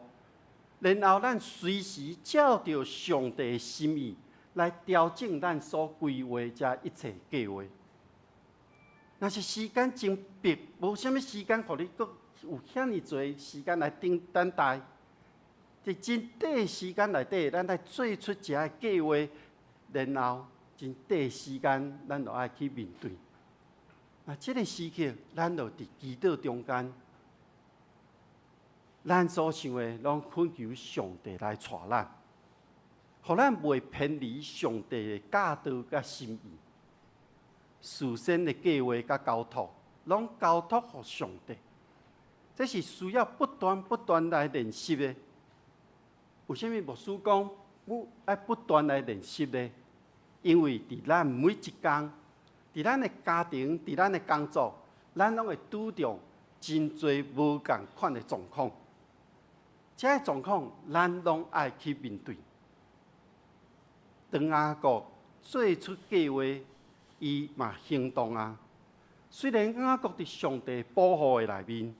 然後咱隨時照著上帝的心意來調整咱所規劃遮一切計劃。若是時間真迫，無啥物時間，予你閣有遐爾濟時間來等待。佇真短時間內底，咱來做出一個計劃，然後真短時間，咱就愛去面對。那這个時刻，咱就佇祈禱中間，咱所想的，攏懇求上帝來帶咱，予咱袂偏離上帝的教導佮心意。事先的計劃佮交託，攏交託予上帝。這是需要不斷不斷來練習的。為啥物牧師講不愛不斷來練習呢？因為佇咱每一工，佇咱的家庭，佇咱的工作，咱攏會拄著真濟無仝款的狀況。這个狀況，咱攏愛去面對。當雅各做出計劃，伊嘛行動啊。雖然雅各佇上帝保護的內面，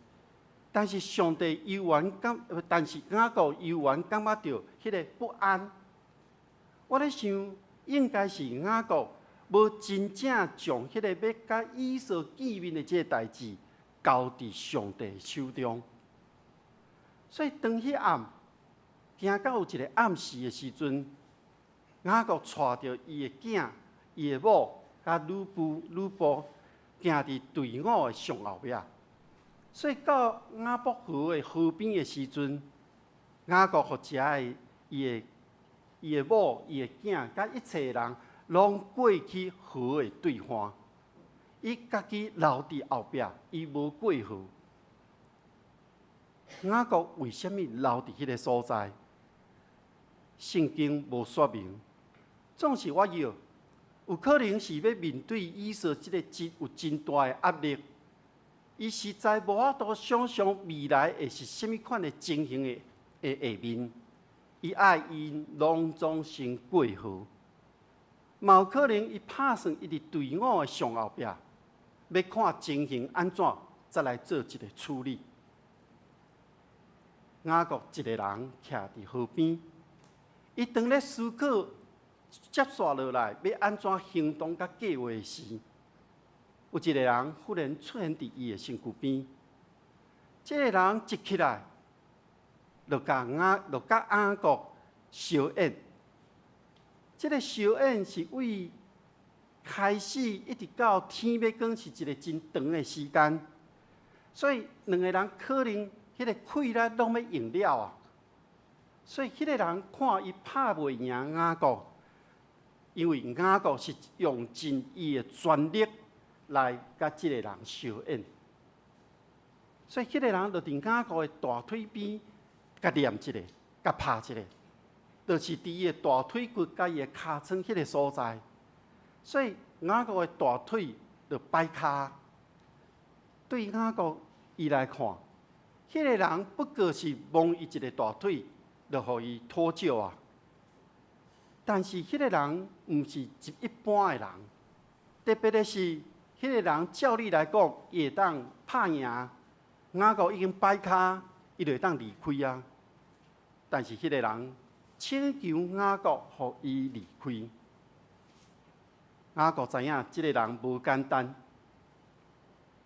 但是上帝猶原感，但是雅各猶原感覺著彼个不安。我咧想，應該是雅各無真正將彼個欲佮以掃見面的這个代誌交佇上帝手中。所以當彼暗行到有一个暗時的時陣，雅各帶著伊的囝、伊的某佮女僕、女僕，行佇隊伍的上後壁。所以到雅博河的河邊的時陣，雅各予遮的伊的某、伊的囝佮一切人，攏過去河的對岸。伊家己留佇後壁，伊無過河。雅各為啥物留佇彼个所在？聖經無說明。總是我臆，有可能是欲面對以掃這个真有真大的壓力，伊實在無法度想象未來會是啥物款的情形的下面，伊愛𪜶攏總先過河。嘛有可能伊拍算伊佇隊伍的上後壁，欲看情形按怎，再來做一个處理。雅各一个人徛佇河邊，伊當咧思考接紲落來欲按怎行動佮計劃時，有一个人忽然出現佇伊的身軀邊。這个人一起來，就佮雅各相掩。這个相掩是為開始一直到天欲光是一个真長的時間，所以兩个人可能彼个氣力攏欲用了啊。所以彼个人看伊拍袂贏雅各，因為雅各是用盡伊的全力來佮這个人相掩，所以彼个人就佇雅各的大腿邊共念一下，共拍一下，就是佇伊的大腿骨佮伊的尻川彼个所在，所以雅各的大腿就擺跤。對雅各伊來看，彼个人不過是摸伊一个大腿，就予伊脫臼啊。但是彼个人毋是一般的人，特別的是，彼个人照理來講，伊會當拍贏雅各已經擺跤，伊就會當離開啊。但是彼个人請求雅各予伊離開。雅各知影這个人無簡單，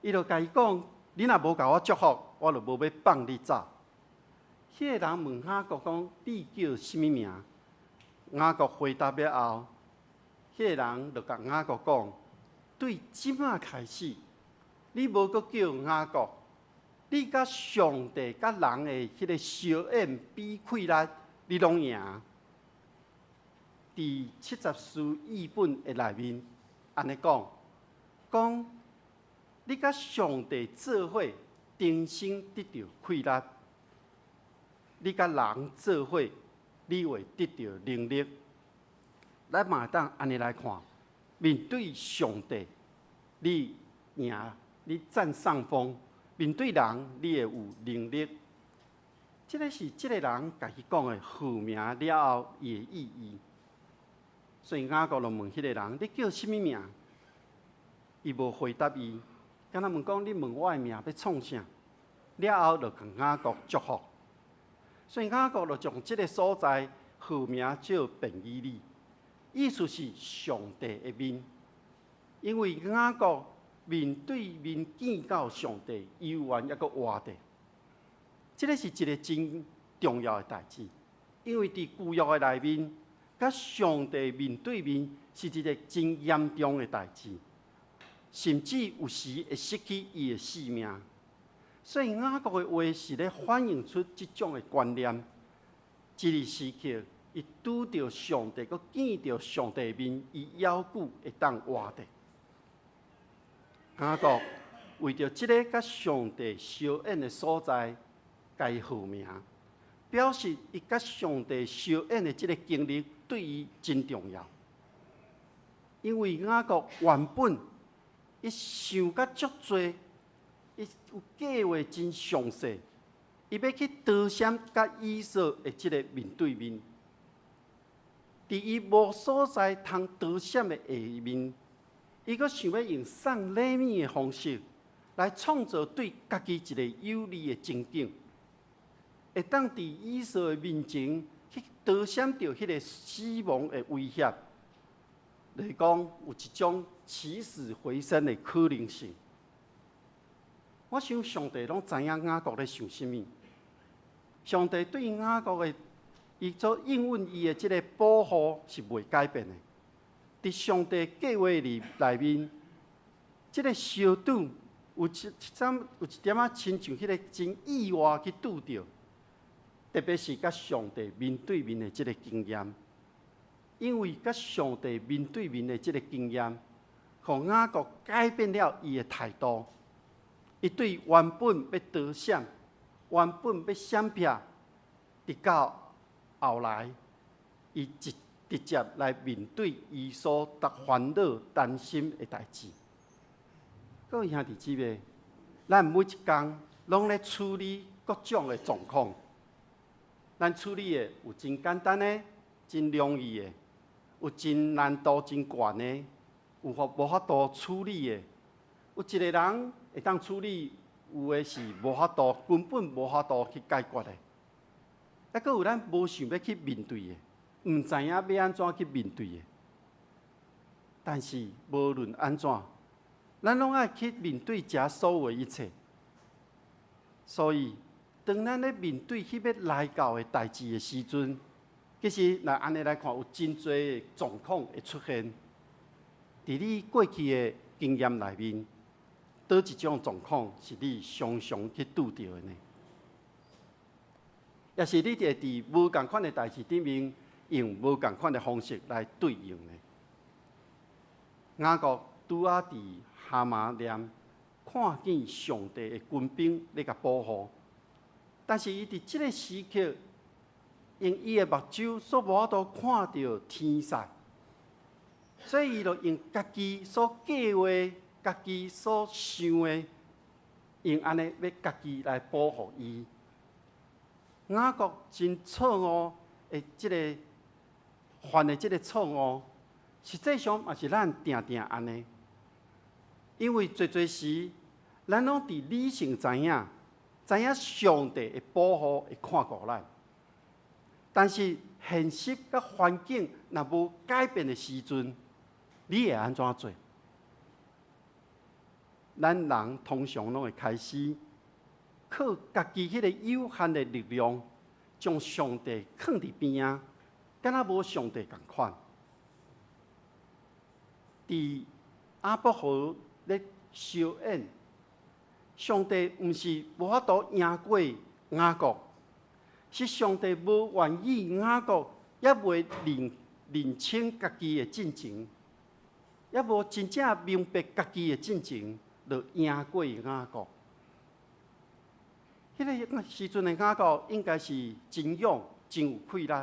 伊就共伊講：你若無共我祝福，我就無欲放你走。彼个人問雅各講：你叫啥物名？雅各回答了後，彼个人就共雅各講：對這馬開始，你無閣叫雅各，你佮上帝佮人的彼个相掩比氣力，你攏贏。佇七十士譯本的內面，按呢講，講你佮上帝做伙得重新得著氣力。你佮人做伙，你會得著能力。咱嘛會當按呢來看，面對上帝，你贏，你佔上風；面對人，你會有能力。這个是這个人共伊講的號名了後，伊的意義。所以雅各就問彼个人：你叫啥物名？伊無回答伊，敢若問講：你問我的名欲創啥？了後就共雅各祝福。所以雅各就將這个所在號名叫便以利，意思是上帝的面。因為雅各面對面見到上帝，猶原猶閣活著。這个是一个真重要的代誌，因為佇舊約的內面，佮上帝面對面是一个真嚴重的代誌，甚至有時會失去伊的性命。所以雅各的話是咧反映出這種的觀念。這个時刻，伊拄著上帝，閣見著上帝面，伊猶閣會當活著。雅各為著這个佮上帝相應的所在，共伊號名，表示伊佮上帝相應的這个經歷對伊真重要。因為雅各原本伊想甲足濟，伊有計劃真詳細，伊欲去逃閃佮以掃的這个面對面。佇伊無所在通逃閃的下面，伊閣想欲用送禮物的方式來創造對家己一个有利的情景，會當佇以掃的面前去逃閃著彼个死亡的威脅，就是講有一種起死回生的可能性。我想上帝攏知影雅各咧想啥物。上帝對雅各的伊所應允伊的這个保護是袂改變的。佇上帝計劃裡內面，這个相拄有一點有一點仔親像彼个真意外去拄著，特別是佮上帝面對面的這个經驗，因為佮上帝面對面的這个經驗，予雅各改變了伊的態度。伊對原本欲逃閃、原本欲閃避，直到後來，伊直直接來面對伊所煩惱、擔心的代誌。各位兄弟姊妹，咱每一工攏咧處理各種的狀況，咱處理的有真簡單的、真容易的，有真難度真懸的，有法無法度處理的。有一个人會當處理，有的是無法度，根本無法度去解決的。抑閣有咱無想欲去面對的，毋知影欲按怎去面對的。但是無論按怎，咱攏愛去面對這所有的一切。所以，當咱咧面對彼欲來到的代誌的時陣，其實若按呢來看，有真濟的狀況會出現。佇你過去的經驗內面，佗一種狀況是你常常去拄著的呢？抑是你會佇無仝款的代誌頂面，用無仝款的方式來對應呢？雅各拄仔佇哈馬念看見上帝的軍兵咧共保護，但是伊佇這个時刻，用伊的目睭所無法度看著天使，所以伊就用家己所計劃、家己所想的，用按呢欲家己來保護伊。雅各真錯誤的這个犯的這个錯誤，實際上嘛是咱定定按呢。因為濟濟時，咱攏佇理性知影，知影上帝會保護、會看顧咱，但是現實佮環境若無改變的時陣，你會按怎做？咱人通常攏會開始靠家己彼个有限的力量，將上帝囥佇邊仔，敢若無上帝仝款。佇雅博河咧相演，上帝毋是無法度贏過雅各，是上帝無願意雅各猶未認認清家己的進程，猶無真正明白家己的進程，就贏過雅各。彼个时阵的雅各应该是真勇、真有气力。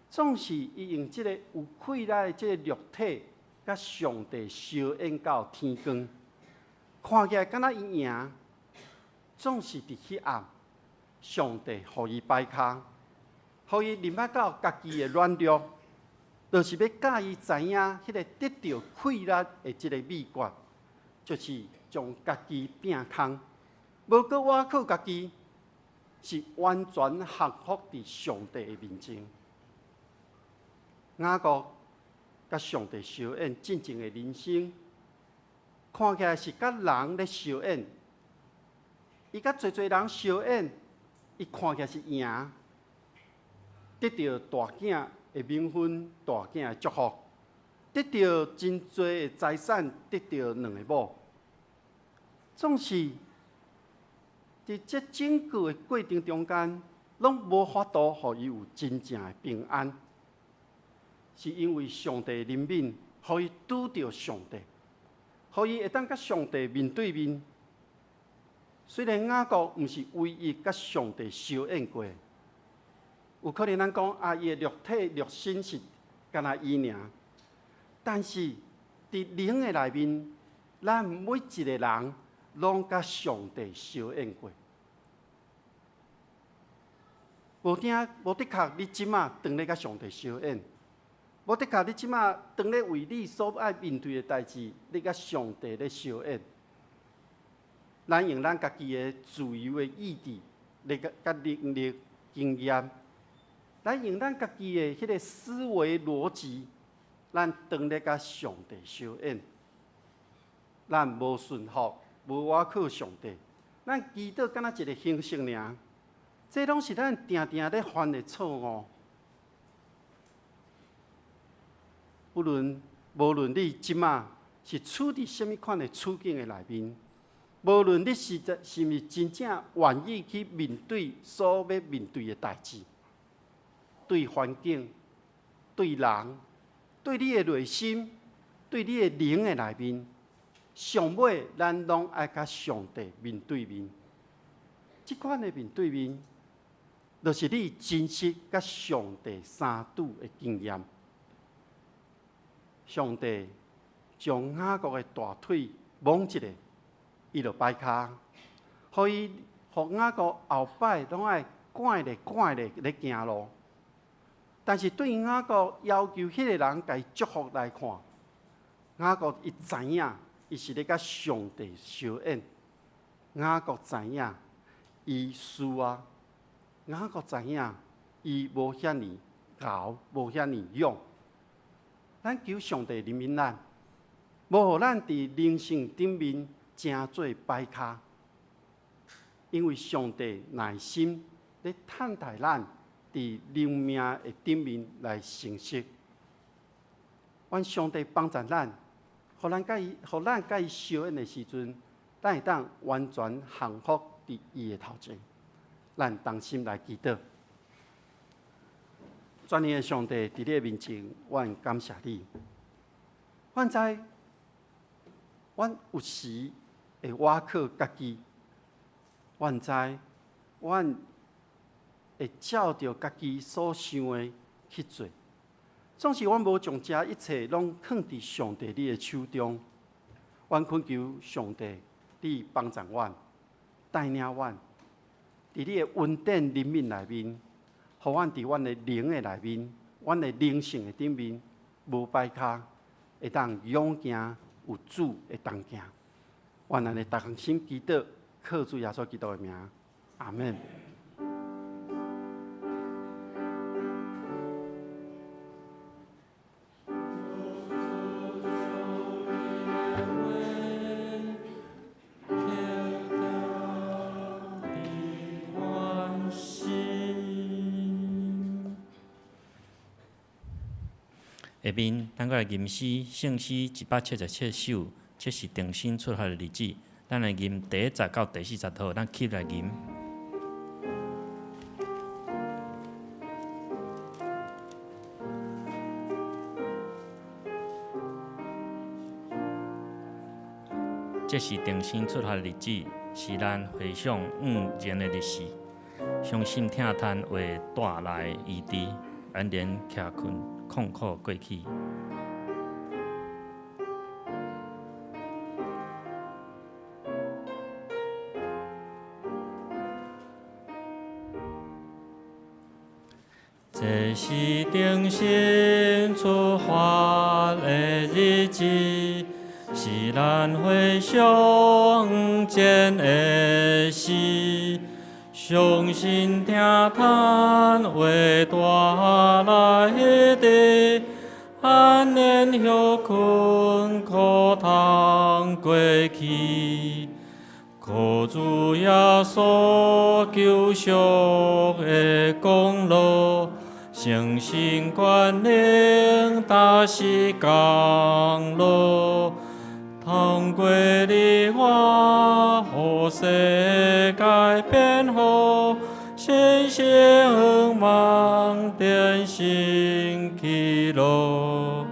总是伊用这个有气力的这个肉体，佮上帝相应到天光，看起来敢若伊赢。总是伫彼暗，上帝予伊摆跤，予伊认捌到家己的软弱，就是欲教伊知影彼个得著气力的这个秘诀，就是将家己摒空，无阁倚靠家己，是完全降服伫上帝的面前。雅各佮上帝相应进前的人生，看起来是佮人咧相应。伊佮济济人相应，伊看起来是赢，得著大囝的名分、大囝的祝福，得著真济的财产，得著两个某。总是伫这整个的过程中间，拢无法度予伊有真正的平安，是因为上帝怜悯，予伊拄著上帝，予伊会当佮上帝面对面。虽然雅各毋是唯一佮上帝相应过，有可能咱讲啊，伊的肉体、肉身是干焦伊尔，但是伫灵的内面，咱每一个人拢佮上帝相应过。无定无的确，你这马当咧佮上帝相应，无的确，你这马当咧为你所爱面对的代志，你佮上帝咧相应。咱用咱家己的自由的意志，来佮能力、经验，咱用咱家己的彼个思维逻辑，咱当咧佮上帝相应。咱无顺服，无倚靠上帝，咱祈祷敢若一个形式尔，这拢是咱定定咧犯的错误。不论无论你这马是处伫啥物款的处境的内面，无论你是是毋是真正愿意去面对所欲面对的代志，对环境、对人、对你的内心、对你的灵的内面，上尾咱拢爱佮上帝面对面。这款的面对面，就是你真实佮上帝相拄的经验。上帝将雅各的大腿摸一下，伊就摆跤，予伊，予雅各后摆拢爱拐咧拐咧咧行路。但是对雅各要求彼个人共伊祝福来看，雅各伊知影，伊是咧佮上帝相应。雅各知影，伊输啊。雅各知影，伊无遐尔𠢕，无遐尔勇。咱求上帝怜悯咱，无予咱伫灵性顶面成做摆跤，因为上帝耐心咧等待咱伫灵命的顶面来成熟。愿上帝帮助咱，予咱佮伊，予咱佮伊相应的时阵，咱会当完全降服伫伊的头前。咱同心来祈祷。全能的上帝，伫你的面前，阮感谢你。阮知，阮有时会倚靠家己，阮知，阮会照著家己所想的去做。总是阮无将这一切拢囥伫上帝你的手中。阮恳求上帝，你帮助阮，带领阮，伫你的恩典怜悯内面，予阮伫阮的灵的内面，阮的灵性的顶面，无摆跤，会当勇行有主的同行。阮按呢同心祈祷，靠主耶稣基督的名，阿们。下面，咱阁来吟诗，圣诗177首，这是重新出发的日子。咱来吟第一节到第四节好，咱起来吟。这是重新出发的日子，是咱回想往前的日时，傷心疼嘆話帶來醫治，安然徛困曠苦過去。這是重新出發的日子，是咱回想往前的事，傷心疼嘆話帶來醫治，安然歇睏苦通過去。靠主耶穌救贖的功勞，誠心權能達是功勞，通過你我，予世界變好，信心望天新喜樂。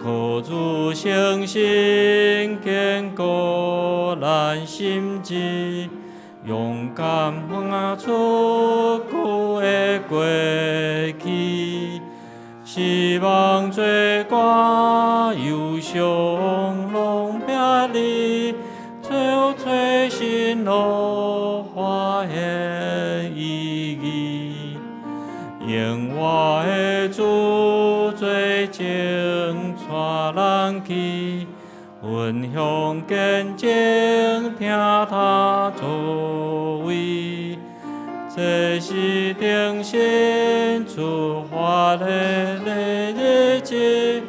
靠主聖心堅固咱心志，勇敢踏出舊的過去，希望做歌憂傷攏撇離，走找新路，發現意義。用我的主做證，帶人去，分享見證，聽他作為。這是重新出發的日子，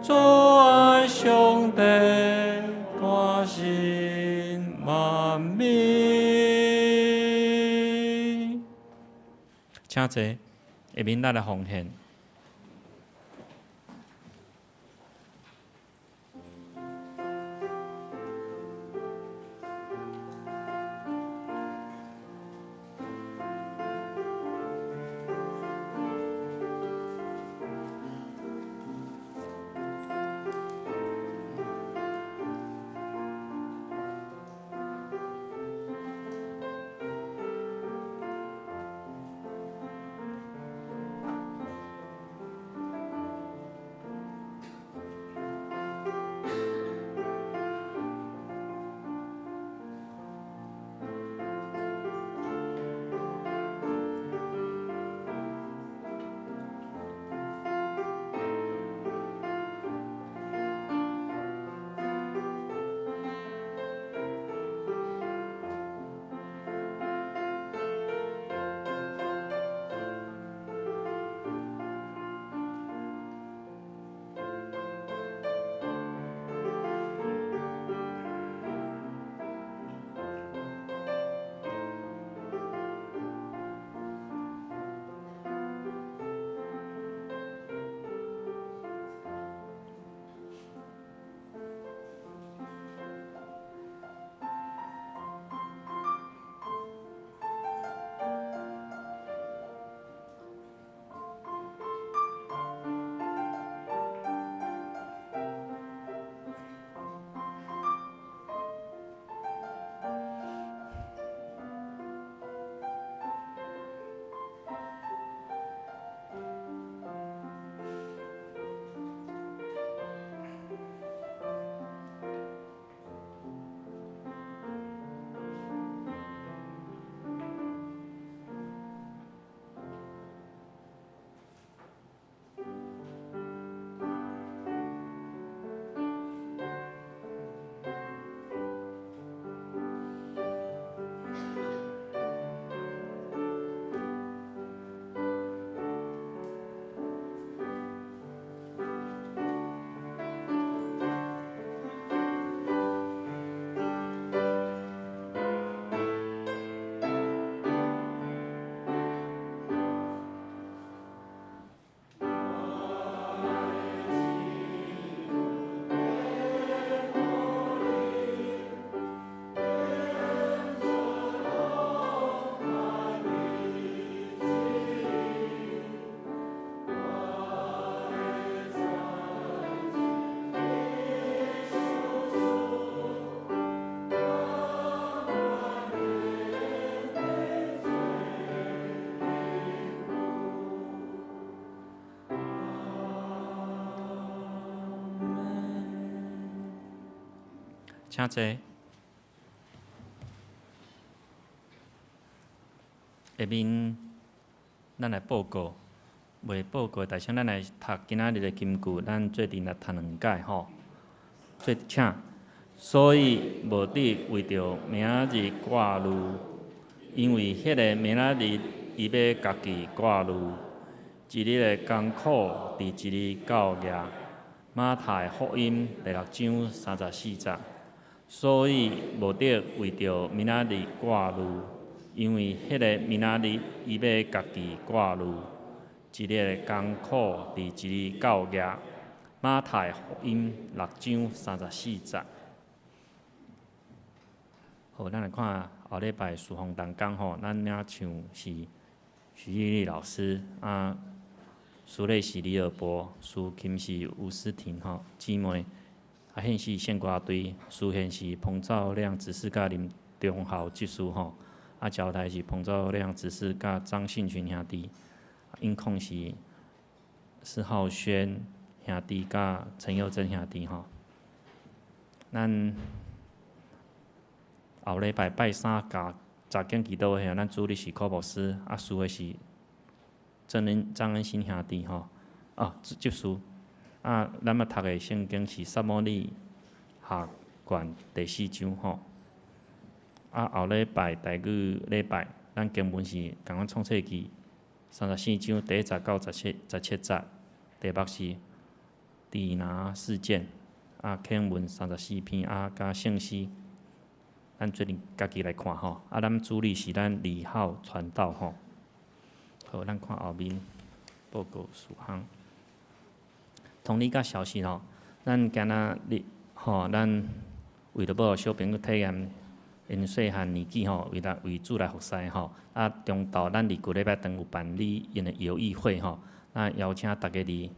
主愛上帝，關心萬民。請坐，下面咱來奉獻。請坐。下面咱來報告，未報告，但先咱來讀今仔日的金句，咱做陣來讀兩擺吼。做請，所以無得為著明仔日掛慮，因為彼个明仔日伊欲家己掛慮。一日的艱苦，佇一日夠額。馬太福音第六章三十四節。所以無得為著明仔日掛慮，因為彼个明仔日伊欲家己掛慮。一日的艱苦，佇一日夠額。馬太福音六章三十四節。好，咱來看後禮拜事奉同工吼，咱領唱是徐麗麗老師，啊，司禮是李爾博，司琴是吳思婷吼姊妹，啊，獻是獻歌隊，司獻是彭兆亮執事佮林忠孝執事吼，啊，交代是彭兆亮執事佮張信群兄弟，音控是施浩軒兄弟佮陳佑珍兄弟吼。咱後禮拜拜三共查經祈禱會，咱主日是柯牧師，啊，司的是張恩新兄弟吼，啊，執事。啊，咱欲讀的聖經是撒母耳下卷第四章吼。啊，後禮拜第二禮拜，咱經文是仝款創世記三十四章第一節到十七節，題目是底拿事件。啊，課文三十四篇啊，佮聖詩。咱做陣家己來看吼，啊，咱主日是咱李浩傳道吼。好，咱看後面報告事項。通知佮消息吼，咱今仔日吼，咱為著欲予小朋友體驗𪜶細漢年紀吼，為來為主來服侍吼。啊，中晝咱佇舊禮拜堂有辦理𪜶的遊藝會吼，啊，邀請逐家佇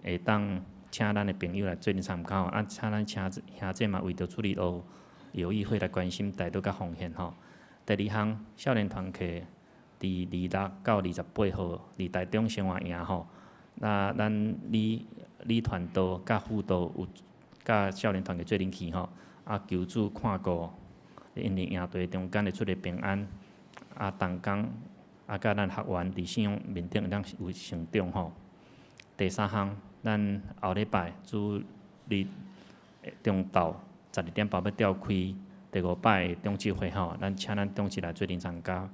會當請咱的朋友來做陣參加吼，啊，請咱請兄姊嘛為著主日學遊藝會來關心代禱佮奉獻吼。第二項，少年團契佇26到28號佇台中生活營吼，那咱李李團道佮輔導有佮少年團契做陣去吼，啊，求主看顧，𪜶佇營隊中間會出入平安，啊，同工啊，佮咱學員佇信仰面頂會當有成長吼。第三項，咱後禮拜主日中晝12點半欲召開第五擺的長執會吼，咱請咱長執來做陣參加。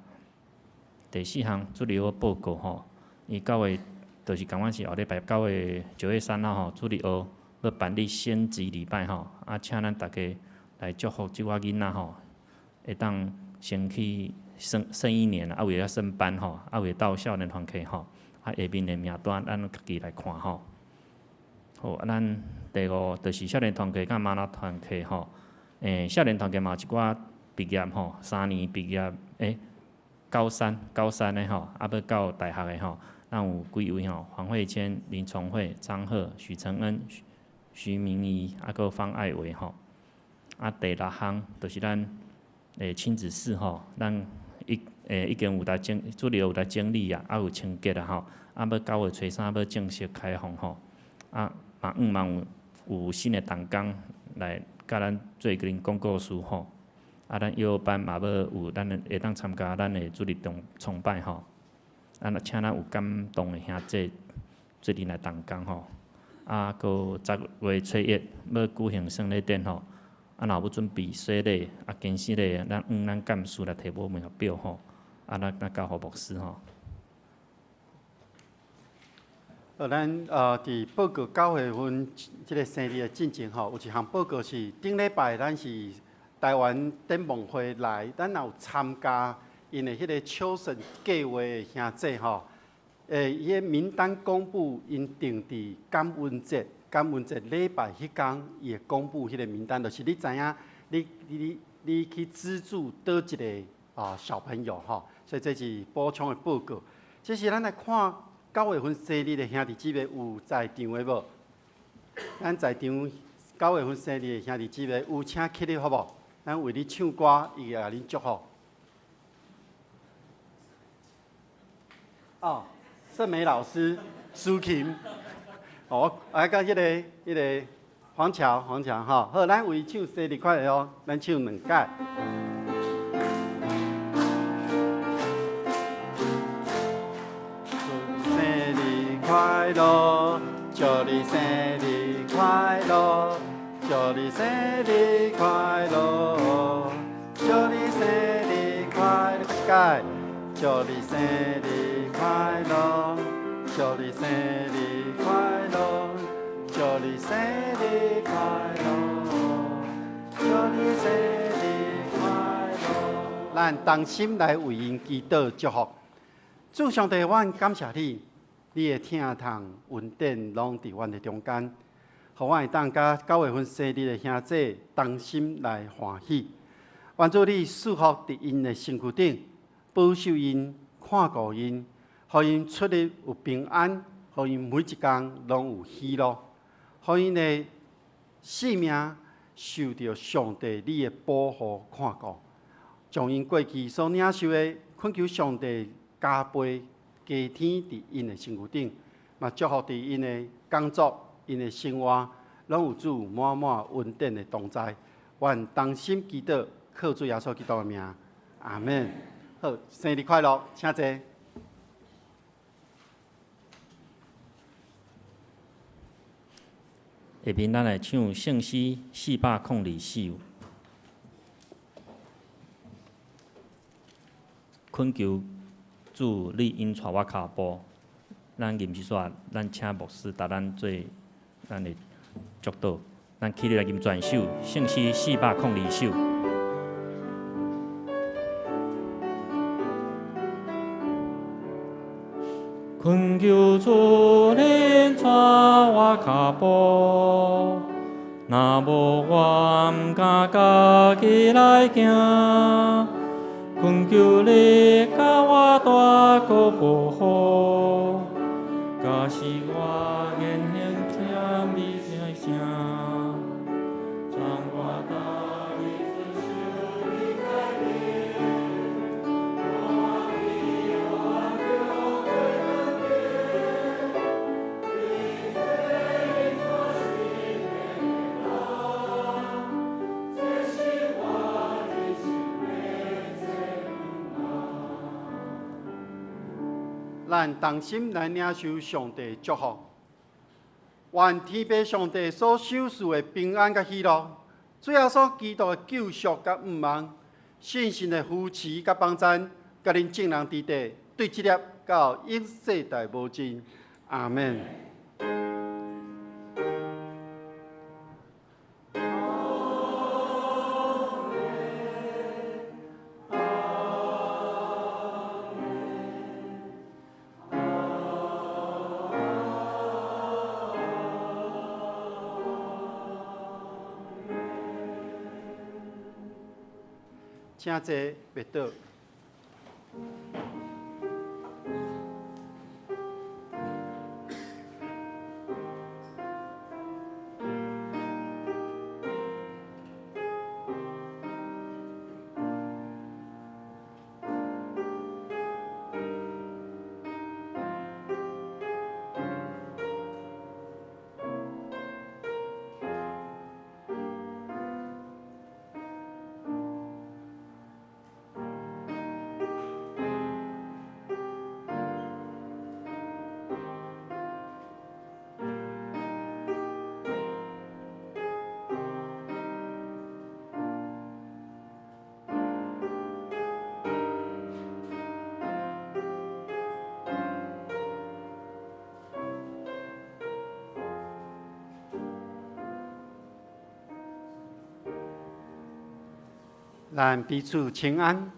第四項，主日學報告吼，伊九月就是仝款是後禮拜9月3號吼，主日學欲辦理升級禮拜吼，啊，請咱逐家來祝福這寡囡仔吼，會當先去升升一年，啊，為了升班吼，啊，為到少年團契吼，啊，下面的名單咱家己來看吼。好，啊，咱第五就是少年團契佮嗎哪團契吼，少年團契嘛有一寡畢業吼，3年畢業，高三的吼，啊，欲到大學的吼，咱有幾位吼，黃慧謙、林崇慧、張赫、許承恩、徐明儀，啊，閣方愛維吼。啊，第六項就是咱親子室吼，咱已經有來整，主日有來整理啊，啊有清潔啊吼，啊欲9月初3欲正式開放吼，啊嘛向望有新的同工來佮咱做陣講故事吼，啊咱幼兒班嘛欲有咱的會當參加咱的主日崇拜吼，啊若請咱有感動的兄弟做陣來同工吼，啊閣10月初1欲舉行聖禮典吼。啊，若有欲準備洗禮啊、堅洗禮，咱向咱幹事來提報名表吼，啊，咱交予牧師吼。咱佇報告九月份這个生日的進程吼，有一項報告是頂禮拜咱是台灣展望會來，咱也有參加𪜶的彼个秋審計劃的兄弟吼，伊个名單公布，𪜶定佇感恩節。感恩節禮拜彼工，伊會公布彼个名單，就是你知影，你去資助佗一个啊小朋友吼，所以這是補充的報告。這是咱來看九月份生日的兄弟姊妹有在場的無？咱在場九月份生日的兄弟姊妹有請起立好無？咱為你唱歌，伊會共恁祝福。哦，盛美老師，蘇琴。哦，啊，佮彼个，黄桥，黄桥吼，好，咱为唱生日快乐，咱唱两摆。祝生日快乐，祝你生日快乐，祝你生日快乐，祝你生日快乐，祝你生日快乐，祝你生日快乐，祝你生日快乐，祝你生日快乐。咱同心来为𪜶祈祷祝福。主上帝，阮感谢你，你的疼痛恩典攏佇阮的中間，予阮會當佮九月份生日的兄弟同心來歡喜。願主你賜福佇𪜶的身軀頂，保守𪜶，看顧𪜶，予𪜶出入有平安，予𪜶每一工攏有喜樂，予𪜶的性命受著上帝你的保護看顧，將𪜶過去所領受的，懇求上帝加倍加添佇𪜶的身軀頂，嘛祝福佇𪜶的工作、𪜶的生活，攏有主滿滿恩典的同在。願同心祈禱，靠主耶穌基督的名，阿們。好，生日快樂，請坐。下面咱來唱聖詩402首，懇求主你引帶我跤步。咱吟詩煞，咱請牧師帶咱做咱的祝禱。咱起立來吟全首聖詩402首。懇求主你帶我跤步，若無我毋敢家己來行。懇求你共我大個保護，假使我言行聽你的聲，將我帶入主你改變，我願意我叫做這是我人生的祭物。咱同心來領受上帝祝福，願天父上帝所賞賜的平安佮喜樂，主耶穌基督的救贖佮毋忘，聖神的扶持佮幫贊，佮恁眾人佇底，對這粒到永世代無盡。阿們。請坐，袂倒。咱彼此請安。